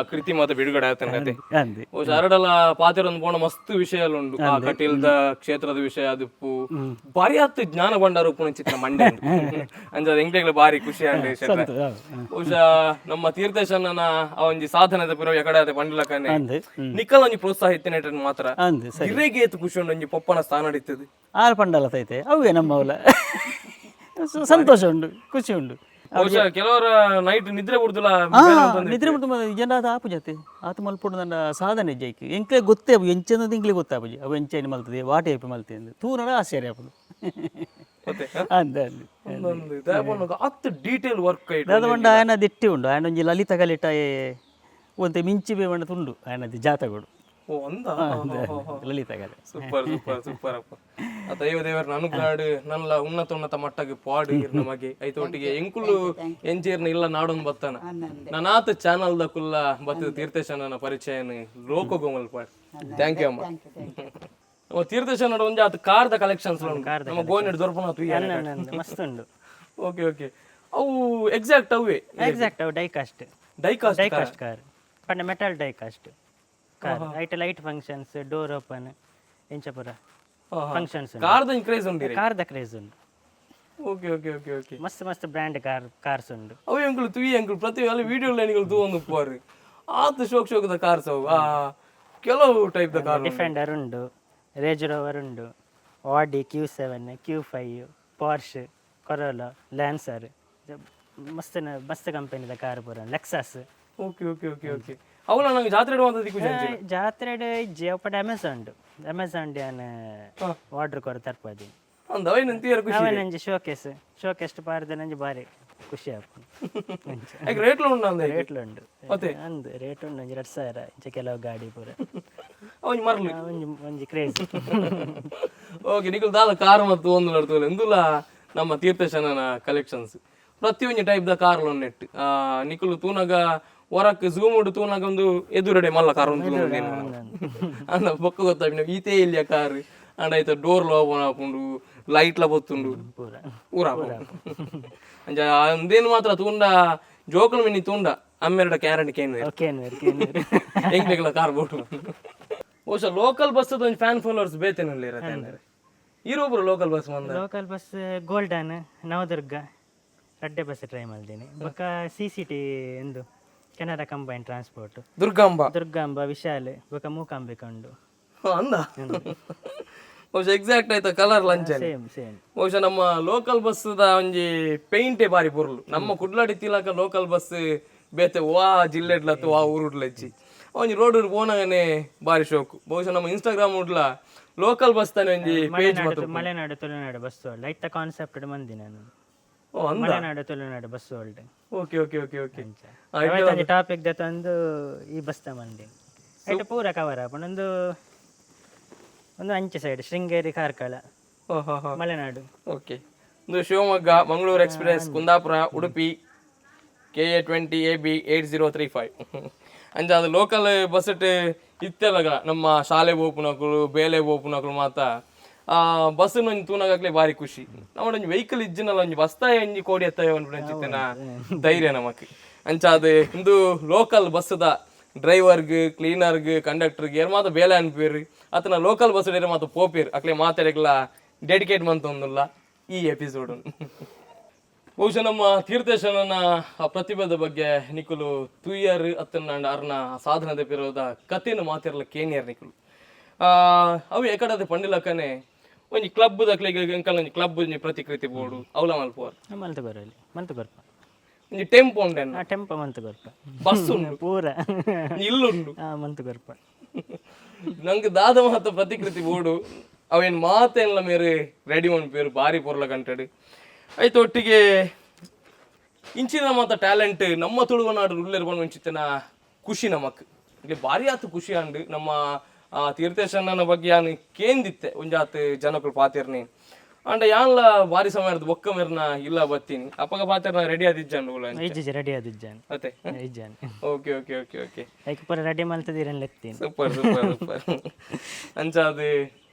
ಕೃತಿ ಮಾತ ಬಿಡುಗಡೆ ಆತನ. ಅಂದೆ. ಬಹುಶಃ ಅರಡಲ ಪಾತೆರೊಂದು ಪೋಣ ಮಸ್ತ್ ವಿಷಯ ಉಂಡು. ಆ ಕಟೀಲ್ದ ಕ್ಷೇತ್ರದ ವಿಷಯ ಅದಿಪ್ಪು, ಬಾರಿ ಆತ್ ಜ್ಞಾನ ಭಂಡಾರ ಉಪ್ಪುನ ಚಿತ್ರ ಮಂಡೆ ಅಂಚಾದ ಎಂಕ್ಲೆಗ್ಲ ಬಾರಿ ಖುಷಿ ಆಂಡ್ ಶೆಟ್ರೆ. ಬಹುಶಃ ನಮ್ಮ ತೀರ್ಥೇಶಣ್ಣನ ಆ ಒಂಜಿ ಸಾಧನದ ಪಿರವು ಎಕಡೆ ಆತೆ ಪಂಡಿಲಕನೆ ಅಂದೆ. ನಿಕ್ಕಲ ಒಂಜಿ ಪ್ರೋತ್ಸಾಹ ಇತ್ತಿನ ಮಾತ್ರ ಅಂದೆ, ಸರಿ. ಇರೆಗೆ ಏತ್ ಖುಷಿ ಉಂಡು ಒಂಜಿ ಪೊಪ್ಪನ ಸ್ಥಾನ ಇತ್ತದು. ಆರು ಪಂಡಲ ತೈತೆ ಅವೇ ನಮ್ಮವಲ ಸಂತೋಷ ಉಂಡು, ಖುಷಿ ಉಂಡು. ಬಹುಶಃ ಕೆಲವರ ನೈಟ್ ನಿದ್ರೆ ಬಿಡುದಿಲ್ಲ. ನಿದ್ರೆ ಬಿಡ್ತು ಜನ ಅದು ಆಪು ಜತೆ ಆತ ಮಲ್ಪುಡು ನನ್ನ ಸಾಧನೆ ಜೈಕ್ ಎಂಕ್ಲೆ ಗೊತ್ತೇ ಅವು ಎಂಚನದು ಎಂಕ್ಲೆ ಗೊತ್ತಾಪುಜಿ. ಅವು ಎಂಚೈನ್ ಮಲ್ತದೆ, ವಾಟೆ ಏಪು ಮಲ್ತದೆ ಅಂದು ತೂನಡ ಆಶ್ಚರ್ಯ ಆಪುಂಡು. ಮತ್ತೆ ಅಂದೆ ಅಂದೆ. ಒಂದೊಂದು ದಾಯೆ ಅತ್ ಡೀಟೇಲ್ ವರ್ಕ್. ದಾದ ಪಂಡ ಆಯನ ದಿಟ್ಟಿ ಉಂಡು. ಆಯನ ಒಂಜಿ ಲಲಿತ ಕಲಿಟ ಒಂತೆ ಮಿಂಚಿ ಬೇವಣ್ಣ ತುಂಡು ಆಯನದಿ ಜಾತಗಳು. ಓ ಅಂದ. ಲಲಿತ ಕಲೆ. ಸೂಪರ್ ಸೂಪರ್ ಸೂಪರ್ ಅಪ್ಪ. ಆ ದೈವ ದೇವರ ಅನುಗ್ರಹ ನಲ್ಲ ಉನ್ನತ ಉನ್ನತ ಮಟ್ಟಕ್ಕೆ ಪಾಡು ಇರ್ ನಮಗೆ. ಐತೊಟ್ಟಿಗೆ ಎಂಕುಲು ಎಂಚೇರ್ನ ಇಲ್ಲ ನಾಡೊಂದು ಬತ್ತಾನ ನಾನಾತ ಚಾನಲ್ ದ ಕುಲ್ಲ ಬತ್ತದ ತೀರ್ಥೇಶನ ಪರಿಚಯನ ಲೋಕ ಪಾಡ್. Thank you ಅಮ್ಮ. ನಮ್ಮ ತೀರ್ಥೇಶನ ಒಂಜಿ ಆತ ಕಾರ್ದ ಕಲೆಕ್ಷನ್ಸ್ ನಮ್ಮ ಗೋನಿಡ್ ದೊರ್ಪಣ. ಮಸ್ತ್ ಉಂಡು. ಓಕೆ ಓಕೆ, ಅವು ಎಕ್ಸಾಕ್ಟ್ ಅವೇ? ಎಕ್ಸಾಕ್ಟ್ ಅವು ಡೈಕಾಸ್ಟ್. ಡೈಕಾಸ್ಟ್. ಡೈಕಾಸ್ಟ್ ಕಾರ್ ಪಂಡ ಮೆಟಲ್ ಡೈಕಾಸ್ಟ್ ಕಾರ್. ಐಟ್ ಲೈಟ್ ಫಂಕ್ಷನ್ಸ್, ಡೋರ್ ಓಪನ್, ಇಂಚ ಪೂರ ಫಂಕ್ಷನ್ಸ್. ಕಾರ್ದ ಕ್ರೇಜ್ ಉಂಡಿರಿ? ಕಾರ್ದ ಕ್ರೇಜ್ ಉಂಡು. Okay okay okay okay. ಮಸ್ತ್ ಮಸ್ತ್ ಬ್ರ್ಯಾಂಡ್ ಕಾರ್ ಕಾರ್ಸ್ ಉಂಡು. ಅವು ಎಂಕುಲು ತುಯಿ ಎಂಕುಲು ಪ್ರತಿ ಅಲ್ಲಿ ವಿಡಿಯೋ ಲೈನ್ಗಳು ತೂವೊಂದು ಉಪ್ಪುವಾರು. ಆತ ಶೋಕ್ ಶೋಕದ ಕಾರ್ಸ್ ಅವು. ಆ ಕೆಲವು ಟೈಪ್ the car. Defender ಉಂಡು, ರೇಂಜ್ ರೋವರ್ ಉಂಡು, ಆಡಿ Q7, Q5, Porsche, Corolla, Lancer, ಮಸ್ತ್ ಮಸ್ತ್ ಕಂಪನಿದ ಕಾರ್ ಪೂರ, Lexus. Okay okay okay okay, ಅವಳ ನಂಗೆ ಜಾತ್ರೆ ಇಡುವಂತ ದಿಕ್ಕು. ಜಾತ್ರೆಡ್ ಇಜ್ಜಿ ಅಪ್ಪಟ ಅಮೆಝಾನ್ ಉಂಡು. ಅಮೆಝಾನ್ ಯಾನ್ ಆರ್ಡರ್ ಕೊರ ತರ್ಪದಿ. ಅಂದ ಅವೇನು ತೀರ ಖುಷಿ. ಅವನಂಜಿ ಶೋಕೇಸ್ ಶೋಕೇಸ್ ಪಾರ್ದ ನಂಜಿ ಬಾರಿ ಖುಷಿ ಆಪುಂಡು. ಯಾಕೆ ರೇಟ್ಲ ಉಂಡು ಅಂದ? ರೇಟ್ಲ ಉಂಡು. ಮತ್ತೆ? ಅಂದ್, ರೇಟ್ ಉಂಡು. ಒಂಜಿ 2000 ಇಂಚ ಕೆಲವು ಗಾಡಿ ಪೂರ. ಅವನ್ ಮರ್ಲು. ಒಂಜಿ ಒಂಜಿ ಕ್ರೇಜ್. ಓಕೆ, ನಿಕುಲು ದಾದ ಕಾರ್ ಮತ್ತು ಒಂದು ನಡ್ತೋಲೆ ಇಂದುಲ ನಮ್ಮ ತೀರ್ಥಶನನ ಕಲೆಕ್ಷನ್ಸ್ ಪ್ರತಿಯೊಂಜಿ ಟೈಪ್ ದ ಕಾರ್ ನೆಟ್. ನಿಕುಲು ತೂನಗ ಹೊರಕ್ ಝೂಮ್ ಉಂಡು ತೂನಗ ಒಂದು ಎದುರುಡೆ ಮಲ್ಲ ಕಾರ್ ಒಂದು ಅಂದ ಬೊಕ್ಕ ಗೊತ್ತಾಪಿನ ಈತೇ ಇಲ್ಲಿಯ ಕಾರ್ ಅಂಡ ಐತ ಡೋರ್ ಲೋ ಓಪನ್ ಆಪುಂಡು, ಲೈಟ್ ಲ ಬತ್ತುಂಡು. ಪೂರ. ಪೂರ ಅಂಚ ಅಂದೇನು ಮಾತ್ರ ತೂಂಡ ಜೋಕುಲು ಮಿನಿ ತೂಂಡ ಅಮ್ಮೆರಡ ಕ್ಯಾರಂಟ್ ಕೇನ್. ಕೇನ್ವೇರ್ ಕೇನ್ವೇರ್. ಎಂಕ್ಲೆಗ್ಲ ಕಾರ್ ಬೋಟು. ಬಹುಶಃ ಲೋಕಲ್ ಬಸ್ ಒಂಜಿ ಫ್ಯಾನ್ ಫಾಲೋವರ್ಸ್ ಬೇತೆನಲ್ಲಿ ಇರತ್ತೆ. ಇರೋಬ್ರು ಲೋಕಲ್ ಬಸ್ ಮಂದ? ಲೋಕಲ್ ಬಸ್ ಗೋಲ್ಡನ್, ನವದುರ್ಗ ರಡ್ಡೆ ಬಸ್ ಟ್ರೈ ಮಾಡ್ತೀನಿ. ಬೊಕ್ಕ ಸಿ ಸಿ ಟಿ ಎಂದು ಕೆನರಾ ಕಂಬೈನ್ ಟ್ರಾನ್ಸ್ಪೋರ್ಟ್. ದುರ್ಗಾಂಬ. ದುರ್ಗಾಂಬ, ವಿಶಾಲ್, ಬೊಕ್ಕ ಮೂಕಾಂಬಿಕ ಉಂಡು. ಅಂದ, ಬಹುಶಃ ಎಕ್ಸಾಕ್ಟ್ ಆಯ್ತಾ ಕಲರ್ ಲಂಚ್? Same same. ಬಹುಶಃ ನಮ್ಮ ಲೋಕಲ್ ಬಸ್ the ಒಂಜಿ ಪೇಂಟೆ ಬಾರಿ ಪೊರ್ಲು. ನಮ್ಮ ಕುಡ್ಲಾಡಿ ತಿಲಕ ಲೋಕಲ್ ಬಸ್ ಬೇತೆ ವಾ ಜಿಲ್ಲೆಡ್ಲತ್ತು ವಾ ಊರುಡ್ಲಚ್ಚಿ ಒಂಜಿ ರೋಡ್ ಪೋನಾಗನೆ ಬಾರಿ ಶೋಕು. ಬಹುಶಃ ನಮ್ಮ ಇನ್ಸ್ಟಾಗ್ರಾಮ್ ಉಡ್ಲ ಲೋಕಲ್ ಬಸ್ ತಾನೆ ಒಂಜಿ ಪೇಜ್. ಮಲೆನಾಡು ಮಲೆನಾಡು ತುಳುನಾಡು ಬಸ್ ಒಳ್ಳೆ ಐತ ಕಾನ್ಸೆಪ್ಟ್ ಮಂದಿ ನಾನು. ಓ ಅಂದ. ಮಲೆನಾಡು ತುಳುನಾಡು ಬಸ್ ಒಳ್ಳೆ. Okay okay okay okay. ಒಂಜಿ ಟಾಪಿಕ್ the ತಂದು ಈ ಬಸ್ ತ ಮಂದಿ ಐಟ ಪೂರ ಕವರ್ ಆಪುಂಡು. ಒಂದು ಒಂದು ಅಂಚೆ ಸೈಡ್ ಶೃಂಗೇರಿ, ಕಾರ್ಕಳ, ಮಲೆನಾಡು. ಓಕೆ, ಒಂದು Shivamogga Mangaluru express, Kundapura Udupi, KA 20 AB 8035. ಅಂಚ ಅದು ಲೋಕಲ್ ಬಸ್ ಇತ್ತೆಲ್ಲಗ ನಮ್ಮ ಶಾಲೆ ಪೋಪುನಕುಲು, ಬೇಲೆ ಪೋಪುನಕುಲು ಮಾತ ಬಸ್ ಒಂಜಿ ತೂನಗಾಗ್ಲೇ ಬಾರಿ ಖುಷಿ. ನಮ್ಮ ಒಂಜಿ ವೆಹಿಕಲ್ ಇಜ್ಜಿನಲ್ಲ ಒಂಜಿ ಬಸ್ತಾಯ ಒಂಜಿ ಕೋಡಿ ಎತ್ತಾಯ ಪನ್ಪಿನ ಧೈರ್ಯ ನಮಕ್. ಅಂಚ ಅದು ಇಂದು ಲೋಕಲ್ ಬಸ್ದ ಡ್ರೈವರ್ಗ್, ಕ್ಲೀನರ್ಗ್, ಕಂಡಕ್ಟರ್ಗ್ ಏರ್ ಮಾತ ಬೇಲೆ ಅನ್ಪೇರು ಆತನ ಲೋಕಲ್ ಬಸ್ ಏರ್ ಮಾತ ಪೋಪೇರು ಅಕ್ಲೆ ಮಾತಾಡಕ್ಲ ಡೆಡಿಕೇಟ್ ಮಂತೊಂದುಲ್ಲ ಈ ಎಪಿಸೋಡ್. ಬಹುಶಃ ನಮ್ಮ ತೀರ್ಥೇಶನ ಆ ಪ್ರತಿಭೆದ ಬಗ್ಗೆ ನಿಕುಲು ತುಯ್ಯರ್ ಅತ್ತನ ಅರ್ನ ಸಾಧನದ ಪಿರೋದ ಕಥೆನು ಮಾತಿರಲ ಕೇನಿಯರ್ ನಿಕುಲು. ಅವು ಎಕಡದ ಪಂಡಿಲಕ್ಕನೆ ಒಂಜಿ ಕ್ಲಬ್ ದಕ್ಲೆಗ್ ಎಂಕಲ್ ಒಂಜಿ ಕ್ಲಬ್ ಒಂಜಿ ಪ್ರತಿಕೃತಿ ಬೋಡು ಅವಲ ಮಲ್ಪುವರ್? ಮಲ್ತು ಬರೋಲಿ, ಮಲ್ತು ಬರ್ಪ. ಒಂಜಿ ಟೆಂಪೋ ಉಂಡೆನ್ನ? ಆ ಟೆಂಪೋ ಮಂತು ಕೊರ್ಪ. ಬಸ್ ಉಂಡು. ಪೂರ. ಒಂಜಿ ಇಲ್ಲುಂಡು. ಆ ಮಂತು ಕೊರ್ಪ. ನಂಗೆ ದಾದ ಮಾತ ಪ್ರತಿಕೃತಿ ಬೋಡು ಅವೇನು ಮಾತೇನ್ಲ ಮೇರೆ ರೆಡಿ ಪೇರು ಬಾರಿ ಪೊರ್ಲ ಕಂಟೆಡ್ ಆಯ್ತು. ಒಟ್ಟಿಗೆ ಇಂಚಿನ ಮಾತ ಟ್ಯಾಲೆಂಟ್ ನಮ್ಮ ತುಳುವನಾಡು ಉಲ್ಲೆರ್ ಒಂಚಿತ್ತಿನ ಖುಷಿ ನಮಕ್. ಇಲ್ಲಿ ಭಾರಿ ಆತು ಖುಷಿ ಅಂಡ್ ನಮ್ಮ ಆ ತೀರ್ಥೇಶಣ್ಣನ ಬಗ್ಗೆ ಯಾನ್ ಕೇಂದಿತ್ತೆ ಒಂಜಾತ್ ಜನಕುಲು ಪಾತೆರ್ನಿ ಅಂಡ ಯಾನ್ಲ ಬಾರಿ ಸಮಯದ ಬೊಕ್ಕ ಮೇರ್ನ ಇಲ್ಲ ಬತ್ತೀನಿ ಅಪ್ಪಗ ಪಾತೆರ್ನ ರೆಡಿ ಆದಿಜ್ಜಂಡು ಉಲ್ಲ. ಇಜ್ಜಿ, ರೆಡಿ ಆದಿಜ್ಜಾನ್. ಅತ್ತೆ. ಇಜ್ಜಾನ್. Okay okay okay okay. ಐಕ್ ಪೂರ ರೆಡಿ ಮಲ್ತದಿರನ್ ಲೆತ್ತೀನಿ. Super super super. ಅಂಚಾದ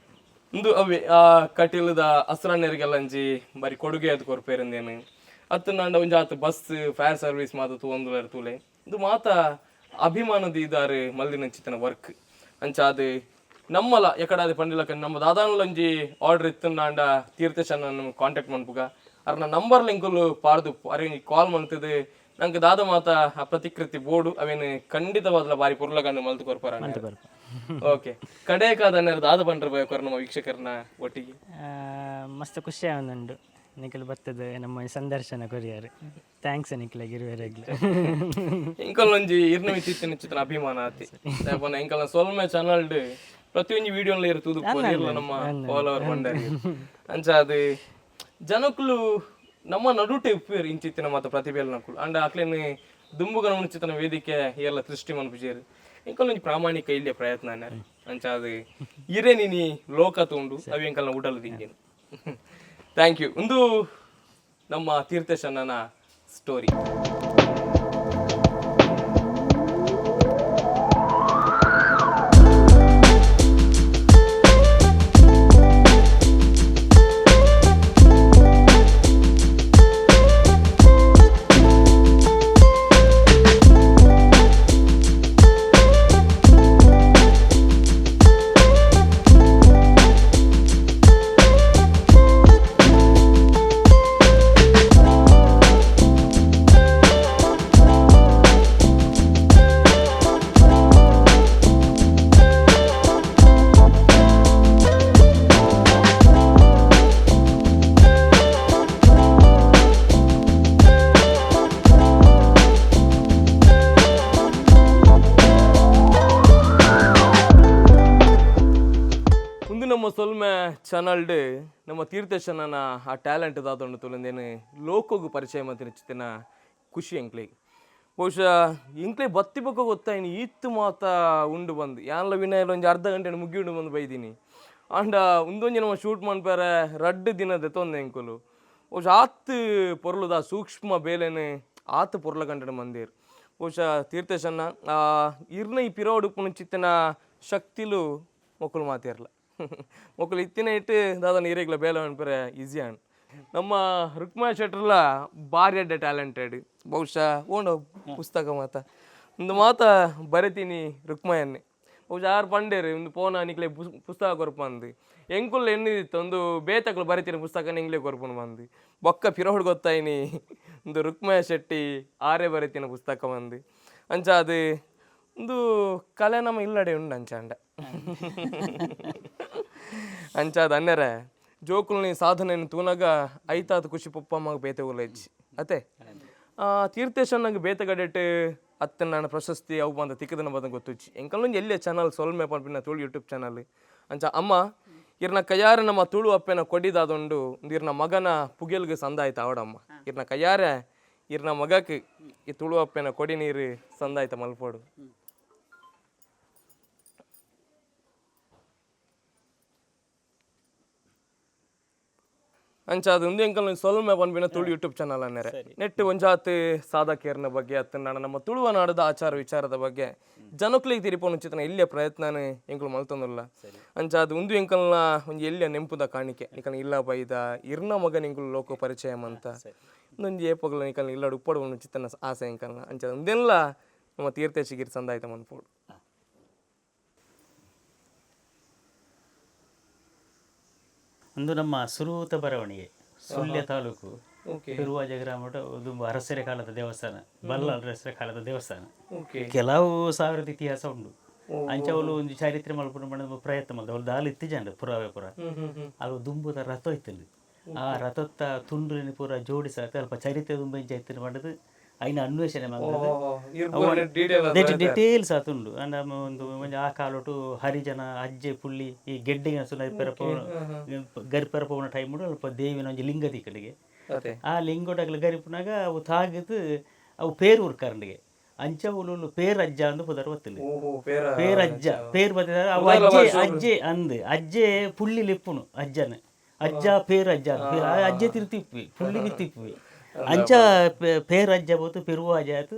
ಇಂದು ಅವೇ ಆ ಕಟೀಲದ ಅಸ್ರಣ್ಣರಿಗೆಲ್ಲ ಅಂಚಿ ಬಾರಿ ಕೊಡುಗೆ ಅದು ಕೊರ್ಪೇರಂದೇನು. ಅತ್ತನಾಂಡ ಒಂಜಿ ಆತ್ ಬಸ್ ಫೈರ್ ಸರ್ವಿಸ್ ಮಾತ ತೂವೊಂದುಲ್ಲೆರ್ ತೂಲೆ. ಇಂದು ಮಾತ ಅಭಿಮಾನದ ಇದಾರು ಮಲ್ದಿನಂಚಿತ್ತಿನ ವರ್ಕ್. ಅಂಚಾದ್ ನಮ್ಮಲ ಎಕಡಾದ ಪಂಡಿಲಕ ನಮ್ಮ ದಾದಾನಲ ಒಂಜಿ ಆರ್ಡರ್ ಇತ್ತುಂಡಾಂಡ ತೀರ್ಥೇಶಣ್ಣನ್ ಕಾಂಟ್ಯಾಕ್ಟ್ ಮನ್ಪುಗ. ಅರ್ನ ನಂಬರ್ ಲಿಂಕುಲು ಪಾಡ್ದು ಅರೆ ಒಂಜಿ ಕಾಲ್ ಮಲ್ತದು ನಂಗೆ ದಾದ ಮಾತ ಆ ಪ್ರತಿಕೃತಿ ಬೋರ್ಡು ಅವೇನು ಖಂಡಿತವಾದಲ ಬಾರಿ ಪೊರ್ಲಗಂಡು ಮಲ್ತು ಕೊರ್ಪರ. ಓಕೆ, ಕಡೇಕಾದ ದಾದ ಪಂಡ್ರ ಬಯಕೊರ್ ನಮ್ಮ ವೀಕ್ಷಕರನ್ನ ಒಟ್ಟಿಗೆ. ಮಸ್ತ್ ಖುಷಿ ಆವೊಂದುಂಡು ನಿಕುಲು ಬತ್ತದ ನಮ್ಮ ಈ ಸಂದರ್ಶನ ಕೊರಿಯರ್. Thanks ನಿಕ್ಲೆಗ್ ಇರುವೆರೆಗ್ಲ. ಎಂಕಲ್ ಒಂಜಿ ಇರ್ನ ಮಿತ್ತಿತ್ತಿನ ಚಿತ್ರನ ಅಭಿಮಾನ ಆತಿ ದಾಯೆ ಎಂಕಲ್ನ ಸೊಲ್ಮೆ ಚಾನಲ್ಡ್ ಪ್ರತಿಯೊಂಜಿ ವಿಡಿಯೋಲ ಇರು ತೂದು ಇರ್ಲ ನಮ್ಮ ಫಾಲೋವರ್ ಪಂಡರಿ. ಅಂಚ ಅದು ಜನಕ್ಕುಲು ನಮ್ಮ ನಡುಟೆ ಉಪ್ಪೇರು ಇಂಚಿತ್ತಿನ ಮಾತ ಪ್ರತಿಭೆಲ್ ನಕುಲು ಅಂಡ ಅಕ್ಲೆನ್ ದುಂಬುಗನ ಮುಂಚಿತನ ವೇದಿಕೆ ಎಲ್ಲ ಸೃಷ್ಟಿ ಮನ್ಪುಜೇರು. ಎಂಕಲ್ ಒಂಜಿ ಪ್ರಾಮಾಣಿಕ ಇಲ್ಲಿಯ ಪ್ರಯತ್ನ ಅನ್ನಾರು. ಅಂಚ ಅದು ಇರೆ ನಿನಿ ಲೋಕ ತೂಂಡು ಅವು ಎಂಕಲ್ನ ಉಡಲು ದಿಂಜಿನ. Thank you. ಒಂದು ನಮ್ಮ ತೀರ್ಥೇಶಣ್ಣನ ಸ್ಟೋರಿ. ಮುಂದೆ ನಮ್ಮ ಸೊಲ್ಮೆ ಚಾನಲ್ಡ್ ನಮ್ಮ ತೀರ್ಥೇಶಣ್ಣನ ಆ ಟ್ಯಾಲೆಂಟ್ ದಾದೊಂಡು ತುಲಂದೇನು ಲೋಕೋಗು ಪರಿಚಯ ಮಂತಿನ ಚಿತ್ತಿನ ಖುಷಿ ಎಂಕ್ಲೆಗ್. ಬಹುಶಃ ಎಂಕ್ಲೆ ಬತ್ತಿ ಬೊಕ್ಕ ಗೊತ್ತಾಯಿನಿ ಈತ್ ಮಾತ ಉಂಡು ಬಂದು ಯಾನ್ಲ ವಿನಯಲ ಒಂಜಿ ಅರ್ಧ ಗಂಟೆ ಮುಗಿಯುಂಡು ಬಂದು ಬೈದೀನಿ. ಆಂಡ ಉಂದೊಂಜಿ ನಮ್ಮ ಶೂಟ್ ಮನ್ಪೆರೆ ರಡ್ಡ್ ದಿನ ದೆತ್ತೊಂದೆ ಎಂಕುಲು. ಬಹುಶಃ ಆತ್ ಪೊರ್ಲುದ ಸೂಕ್ಷ್ಮ ಬೇಲೆನೆ ಆತ್ ಪೊರ್ಲ ಗಂಟೆ ಮಂದಿರ್. ಬಹುಶಃ ತೀರ್ಥೇಶಣ್ಣ ಇರ್ನ ಈ ಪಿರೋಡು ಚಿತ್ತಿನ ಶಕ್ತಿಲು ಮೊಕುಲು ಮಾತಿರ್ಲ ಮೊಕುಲು ಇತ್ತಿನ ಇಟ್ಟು ದಾದ ನೀರಿಗ್ಲ ಬೇಲೆ ಅನ್ಪರೆ ಈಸಿ ಆನ್. ನಮ್ಮ ರುಕ್ಮಾ ಶೆಟ್ರ್ಲ ಭಾರಿ ಅಡ್ಡೆ ಟ್ಯಾಲೆಂಟೆಡ್. ಬಹುಶಃ ಓಂಡ ಪುಸ್ತಕ ಮಾತ ಒಂದು ಮಾತ ಬರೆತೀನಿ ರುಕ್ಮಯನ್ನೇ. ಬಹುಶಃ ಆರು ಪಂಡೇರು ಒಂದು ಪೋನ ನಿಕ್ಲೆ ಪುಸ್ತಕ ಕೊರ್ಪ ಅಂದು. ಎಂಕುಲ್ಲ ಎನ್ನಿದಿತ್ತು ಒಂದು ಬೇತಕ್ಲು ಬರಿತೀನಿ ಪುಸ್ತಕ ಎಂಗ್ಲೇ ಕೊರ್ಪುನು ಬಂದು. ಬೊಕ್ಕ ಪಿರೋಡ್ ಗೊತ್ತಾಯಿನಿ ಒಂದು ರುಕ್ಮಯ ಶೆಟ್ಟಿ ಆರೇ ಬರೆತಿನ ಪುಸ್ತಕ ಬಂದು. ಅಂಚ ಅದು ಒಂದು ಕಲೆ ನಮ್ಮ ಇಲ್ಲಡೆ ಉಂಡು ಅಂಚಾಂಡ. ಅಂಚಾದ ಅನ್ನೆರೆ ಜೋಕುಲ್ನಿ ಸಾಧನೆಯನ್ನು ತೂನಗ ಐತಾದ ಖುಷಿ ಪಪ್ಪ ಅಮ್ಮಗ್ ಬೇತೆ ಉಲೇಜ್ ಅತೆ. ತೀರ್ಥೇಶಣ್ಣಗೆ ಬೇತೆಗಡೆಟ್ ಅತ್ತ ನಾನು ಪ್ರಶಸ್ತಿ ಅವು ಬಂದ ತಿಕ್ಕದನ ಬದ ಗೊತ್ತುಚ್ಚಿ. ಎಂಕಲ್ಲೊಂದು ಎಲ್ಲೇ ಚಾನಲ್ ಸೊಲ್ಮೆ ಪನ್ಪಿನ ತುಳು ಯೂಟ್ಯೂಬ್ ಚಾನಲ್. ಅಂಚ ಅಮ್ಮ ಇರ್ನ ಕೈಯಾರೆ ನಮ್ಮ ತುಳು ಅಪ್ಪೆನ ಕೊಡಿದಾದೊಂಡು ಇರ್ನ ಮಗನ ಪುಗೆಲ್ಗೆ ಸಂದಾಯ್ತ ಅವಡಮ್ಮ. ಇರ್ನ ಕೈಯಾರೆ ಇರ್ನ ಮಗಕ್ಕೆ ಈ ತುಳು ಅಪ್ಪೆನ ಕೊಡಿ ನೀರು ಸಂದಾಯ್ತ ಮಲ್ಪೋಡು. ಅಂಚ ಅದು ಒಂದು ಎಂಕಲ್ ಸೊಲ್ಮೆ ಪನ್ಪಿನ ತುಳು ಯೂಟ್ಯೂಬ್ ಚಾನಲ್ ಅನ್ನೆರೆ. ನೆಟ್ ಒಂಜಾತ್ ಸಾಧಕೇರ್ನ ಬಗ್ಗೆ ಅತ್ತ ನಾನು ನಮ್ಮ ತುಳುವ ನಾಡದ ಆಚಾರ ವಿಚಾರದ ಬಗ್ಗೆ ಜನಕ್ಲಿಗೆ ತಿರಿಪೋನು ಚಿತ್ರನ ಎಲ್ಲಿಯ ಪ್ರಯತ್ನನೇ ಎಂಕುಲು ಮಲ್ತೊಂದುಲ್ಲ. ಅಂಚ ಅದು ಒಂದು ಎಂಕಲ್ನ ಒಂಜಿ ಎಲ್ಲಿಯ ನೆಂಪುದ ಕಾಣಿಕೆ. ನಿಕಲ್ನ ಇಲ್ಲ ಬೈದ ಇರ್ನ ಮಗನ ಎಂಕುಲು ಲೋಕ ಪರಿಚಯ ಅಂತ ಒಂದೊಂದು ಏಪಗಲ ನಿಕಲ್ನ ಇಲ್ಲ ಉಪ್ಪಡು ಚಿತ್ತನ ಆಸೆ ಎಂಕಲ್ನ. ಅಂಚ ಒಂದೆಲ್ಲ ನಮ್ಮ ತೀರ್ಥೇಶಿಗಿರಿ ಸಂದಾಯ್ತ ಮನ್ಪೋಡು. ಒಂದು ನಮ್ಮ ಸುರೂತ ಬರವಣಿಗೆ, ಸುಳ್ಯ ತಾಲೂಕು ಪೆರುವಾಜ ಗ್ರಾಮದ ಒಂದು ಅರಸರ ಕಾಲದ ದೇವಸ್ಥಾನ, ಬಲ್ಲ ಅರಸರ ಕಾಲದ ದೇವಸ್ಥಾನ. ಕೆಲವು ಸಾವಿರದ ಇತಿಹಾಸ ಉಂಟು. ಅಂಚವಲು ಒಂದು ಚರಿತ್ರೆ ಮಲ್ಪುನ ಮಣ್ಣು ಪ್ರಯತ್ನ ಮಲ್ದ ಅವಳು ದಾಲ್ ಇತ್ತಿಜಾಂಡ ಪುರಾವೆ ಪುರ. ಅದು ದುಂಬುದ ರಥ ಇತ್ತಲ್ಲಿ. ಆ ರಥತ್ತ ತುಂಡುని ಪೂರ ಜೋಡಿಸ ಅಲ್ಪ ಚರಿತ್ರೆ ದುಂಬ ಇಂಚ ಇತ್ತಿನ ಮಾಡಿದ್ ಐನ ಅನ್ವೇಷಣೆ ಮಾಡಿದ್ ಡಿಟೇಲ್ಸ್ ಆತುಂಡು. ಅಂಡ ಒಂದು ಒಂಜಿ ಆ ಕಾಲೊಟು ಹರಿಜನ ಅಜ್ಜೆ ಪುಳ್ಳಿ ಈ ಗೆಡ್ಡೆಗೆ ಗರಿಪರ ಪೋನ ಟೈಮ್ ಅಲ್ಪ ದೇವಿನ ಒಂಜಿ ಲಿಂಗ ದಿಕ್ಕಡಿಗೆ. ಆ ಲಿಂಗೋಡಗ್ಲ ಗರಿಪುನಾಗ ಅವು ತಾಗಿದ್ದು ಅವು ಪೇರು ಉರ್ಕರಂಡಿಗೆ. ಅಂಚ ಉಲುಲು ಪೇರ್ ಅಜ್ಜ ಅಂದು ಪುದರ್ ಬತ್ತಿಲ್ಲ. ಪೇರಜ್ಜ ಪೇರ್ ಬತ್ತಿದ ಅವು ಅಜ್ಜೆ ಅಜ್ಜೆ ಅಂದ್ ಅಜ್ಜೆ ಪುಳ್ಳಿ ಲಿಪ್ಪುನು ಅಜ್ಜನ ಅಜ್ಜ ಪೇರ್ ಅಜ್ಜ ಅಜ್ಜೆ ತಿರುತಿಪ್ಪಿ ಪುಳ್ಳಿ ತಿಪ್ಪಿ ಅಂಚ ಪೇರ್ ಅಜ್ಜ ಬೋತು ಪೆರುವ ಅಜ್ಜ ಆತು.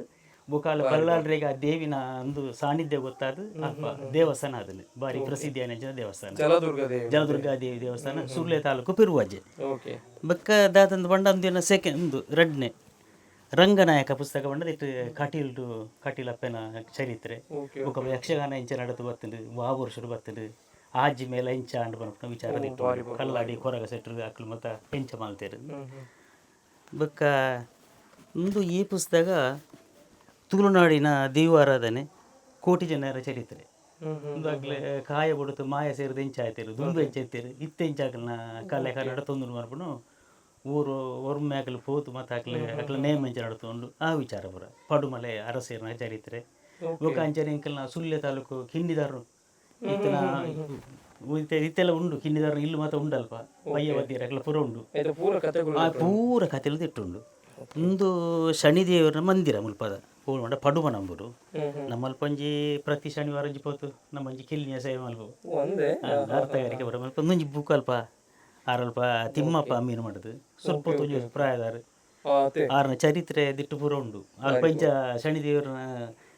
ಬೊಕಾಲ ಬಲ್ಲಾಳ್ರಿಗೆ ಆ ದೇವಿನ ಒಂದು ಸಾನ್ನಿಧ್ಯ ಗೊತ್ತಾದ ಅಲ್ಪ ದೇವಸ್ಥಾನ ಅದನ್ನು ಬಾರಿ ಪ್ರಸಿದ್ಧಿ ಆಯ್ನ ದೇವಸ್ಥಾನ. ಜಲದುರ್ಗ ದೇವಿ. ಜಲದುರ್ಗಾ ದೇವಿ ದೇವಸ್ಥಾನ, ಸುರ್ಲೆ ತಾಲೂಕು, ಪೆರುವಾಜೆ. ಬೊಕ್ಕ ದಾದಂದು ಬಂಡ ಅಂದಿನ ಸೆಕೆಂಡ್ ಒಂದು ರಡ್ನೆ ರಂಗನಾಯಕ ಪುಸ್ತಕ ಬಂಡದ ಇಟ್ಟು ಕಟೀಲ್ಡು ಕಟೀಲಪ್ಪನ ಚರಿತ್ರೆ. ಬೊಕ್ಕ ಯಕ್ಷಗಾನ ಇಂಚ ನಡತು ಬತ್ತುಂಡು, ವಾವೂರು ಬತ್ತುಂಡು, ಆಜಿ ಮೇಲೆ ಇಂಚ ಅಂಡ್ ಪನ್ಪುನ ವಿಚಾರ ಇಟ್ಟು ಕಲ್ಲಾಡಿ ಕೊರಗ ಸೆಟ್ರು ಅಕ್ಲು ಮತ್ತ ಎಂಚ ಮಲ್ತೇರು. ಬೊಕ್ಕ ಒಂದು ಈ ಪುಸ್ತಕ ತುಳುನಾಡಿನ ದೈವಾರಾಧನೆ, ಕೋಟಿ ಜನರ ಚರಿತ್ರೆ. ಒಂದು ಕಾಯ ಬುಡುತು ಮಾಯ ಸೇರಿದ ಇಂಚ ಆಯ್ತಿರು, ದುಂಬು ಎಂಚ ಇತ್ತೀರು, ಇತ್ತೆ ಇಂಚ ಆಕಲ್ನ ಕಲೆ ಕನ್ನಡ ತೊಂದರೆ ಮನ್ಪುನು, ಊರು ಒರ್ಮೆ ಆಕಲು ಪೋತು ಮತ್ತು ಆಕಲು ಅಕ್ಲ ನೇಮ ಎಂಚ ನಡತೊಂಡು ಆ ವಿಚಾರ ಪೂರ. ಪಡುಮಲೆ ಅರಸೇರ್ನ ಚರಿತ್ರೆ. ಬೊಕ್ಕ ಅಂಚನೆ ಇಂಕಲ್ನ ಸುಳ್ಯ ತಾಲೂಕು ಕಿಂಡಿದಾರರು ಇತ್ತನ ಇತ್ತೆಲ್ಲ ಉಂಡು. ಕಿಂಡಿದಾರರು ಇಲ್ಲಿ ಮಾತ್ರ ಉಂಡಲ್ಪ ಬಯ್ಯ ಅಕ್ಲ ಪೂರ ಉಂಡು. ಆಯ್ತು, ಪೂರ ಕತೆಗಳು. ಆ ಪೂರ ಕತೆಲು ತಿಟ್ಟುಂಡು. ಒಂದು ಶನಿದೇವರ ಮಂದಿರ ಮುಲ್ಪದ ಪೂರ್ಣ ಪಡುಮ ನಂಬುರು. ನಮ್ಮಲ್ಪ ಒಂಜಿ ಪ್ರತಿ ಶನಿವಾರ ಒಂಜಿ ಪೋತು ನಮ್ಮೊಂಜಿ ಕಿಲ್ಲಿಯ ಸೇವೆ ಮಲ್ಪ. ಒಂದೇ. ಅರ್ಥಗಾರಿಕೆ ಬರ ಮಲ್ಪ. ಒಂದೊಂಜಿ ಬುಕ್ ಅಲ್ಪ ಆರಲ್ಪ ತಿಮ್ಮಪ್ಪ ಮೀನು ಮಾಡುದು, ಸ್ವಲ್ಪ ಒಂಜಿ ಪ್ರಾಯದಾರು. ಆರನ ಚರಿತ್ರೆ ದಿಟ್ಟು ಪೂರ ಉಂಡು. ಅಲ್ಪ ಇಂಚ ಶನಿದೇವರನ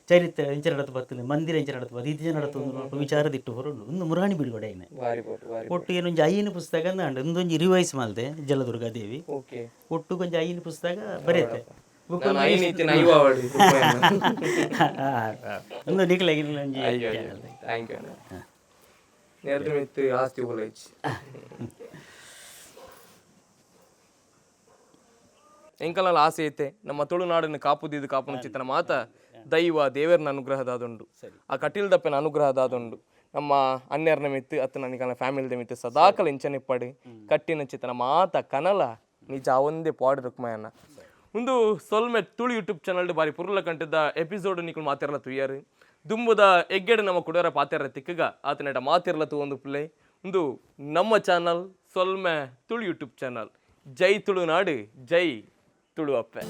ಚರಿತ್ರೆ ಇಂಚ ನಡತು ಬರ್ತದೆ, ಮಂದಿರ ಇಂಚ ನಡತು ಬರ್ತದೆ, ಇದು ನಡತು ಒಂದು ವಿಚಾರ ದಿಟ್ಟು ಪೂರ ಉಂಡು. ಒಂದು ಮುರಾಣಿ ಬಿಡುಗಡೆ ಆಯ್ನೆ. ಬಾರಿ ಬಾರಿ ಬಾರಿ. ಒಟ್ಟು ಏನೊಂಜಿ ಐನು ಪುಸ್ತಕ ಅಂದ ಒಂದೊಂಜಿ ರಿವೈಸ್ ಮಲ್ತೆ ಜಲದುರ್ಗಾ ದೇವಿ. ಒಟ್ಟು ಕೊಂಚ ಐನು ಪುಸ್ತಕ ಬರೆಯುತ್ತೆ. ನಾನು ಐನ್ ಇತ್ತಿನ ಐವ ಅವಳಿ. ಒಂದು ನಿಖಲ ಒಂಜಿ. ಅಯ್ಯೋ, thank you. ನೇರ್ದ ಮಿತ್ತು ಆಸ್ತಿ ಉಲೈಚ್ ಎಂಕಲಲ್ಲ ಆಸೆ ಐತೆ ನಮ್ಮ ತುಳುನಾಡನ್ನು ಕಾಪುದಿದ್ದು ಕಾಪುನ ಚಿತ್ತನ ಮಾತ ದೈವ ದೇವರನ ಅನುಗ್ರಹದಾದುಂಡು, ಆ ಕಟೀಲ್ದಪ್ಪನ ಅನುಗ್ರಹದಾದುಂಡು. ನಮ್ಮ ಅನ್ಯರ್ನ ಮಿತ್ತು ಅತ್ತ ನನಗೆ ಫ್ಯಾಮಿಲಿದ ಮಿತ್ತು ಸದಾಕಲ ಇಂಚನಿಪ್ಪಡು ಕಟ್ಟಿನ ಚಿತ್ತನ ಮಾತ ಕನಲ ನಿಜ ಒಂದೇ ಪಾಡು ರುಕ್ಮಯನ್ನ. ಒಂದು ಸೊಲ್ಮೆ ತುಳು ಯೂಟ್ಯೂಬ್ ಚಾನಲ್ ಬಾರಿ ಪುರ್ಲ ಕಂಟದ ಎಪಿಸೋಡ್ ನಿಕುಲು ಮಾತಿರಲ ತುಯ್ಯಾರು. ದುಂಬುದ ಎಗ್ಗೆಡೆ ನಮ್ಮ ಕುಡೋರ ಪಾತೆರ ತಿಕ್ಕಗ ಆತನೇಟ ಮಾತಿರ್ಲ ತು ಒಂದು ಪ್ಲೇ. ಒಂದು ನಮ್ಮ ಚಾನಲ್ ಸೊಲ್ಮೆ ತುಳು ಯೂಟ್ಯೂಬ್ ಚಾನಲ್. ಜೈ ತುಳುನಾಡು, ಜೈ ತುಳು ಅಪ್ಪೆ.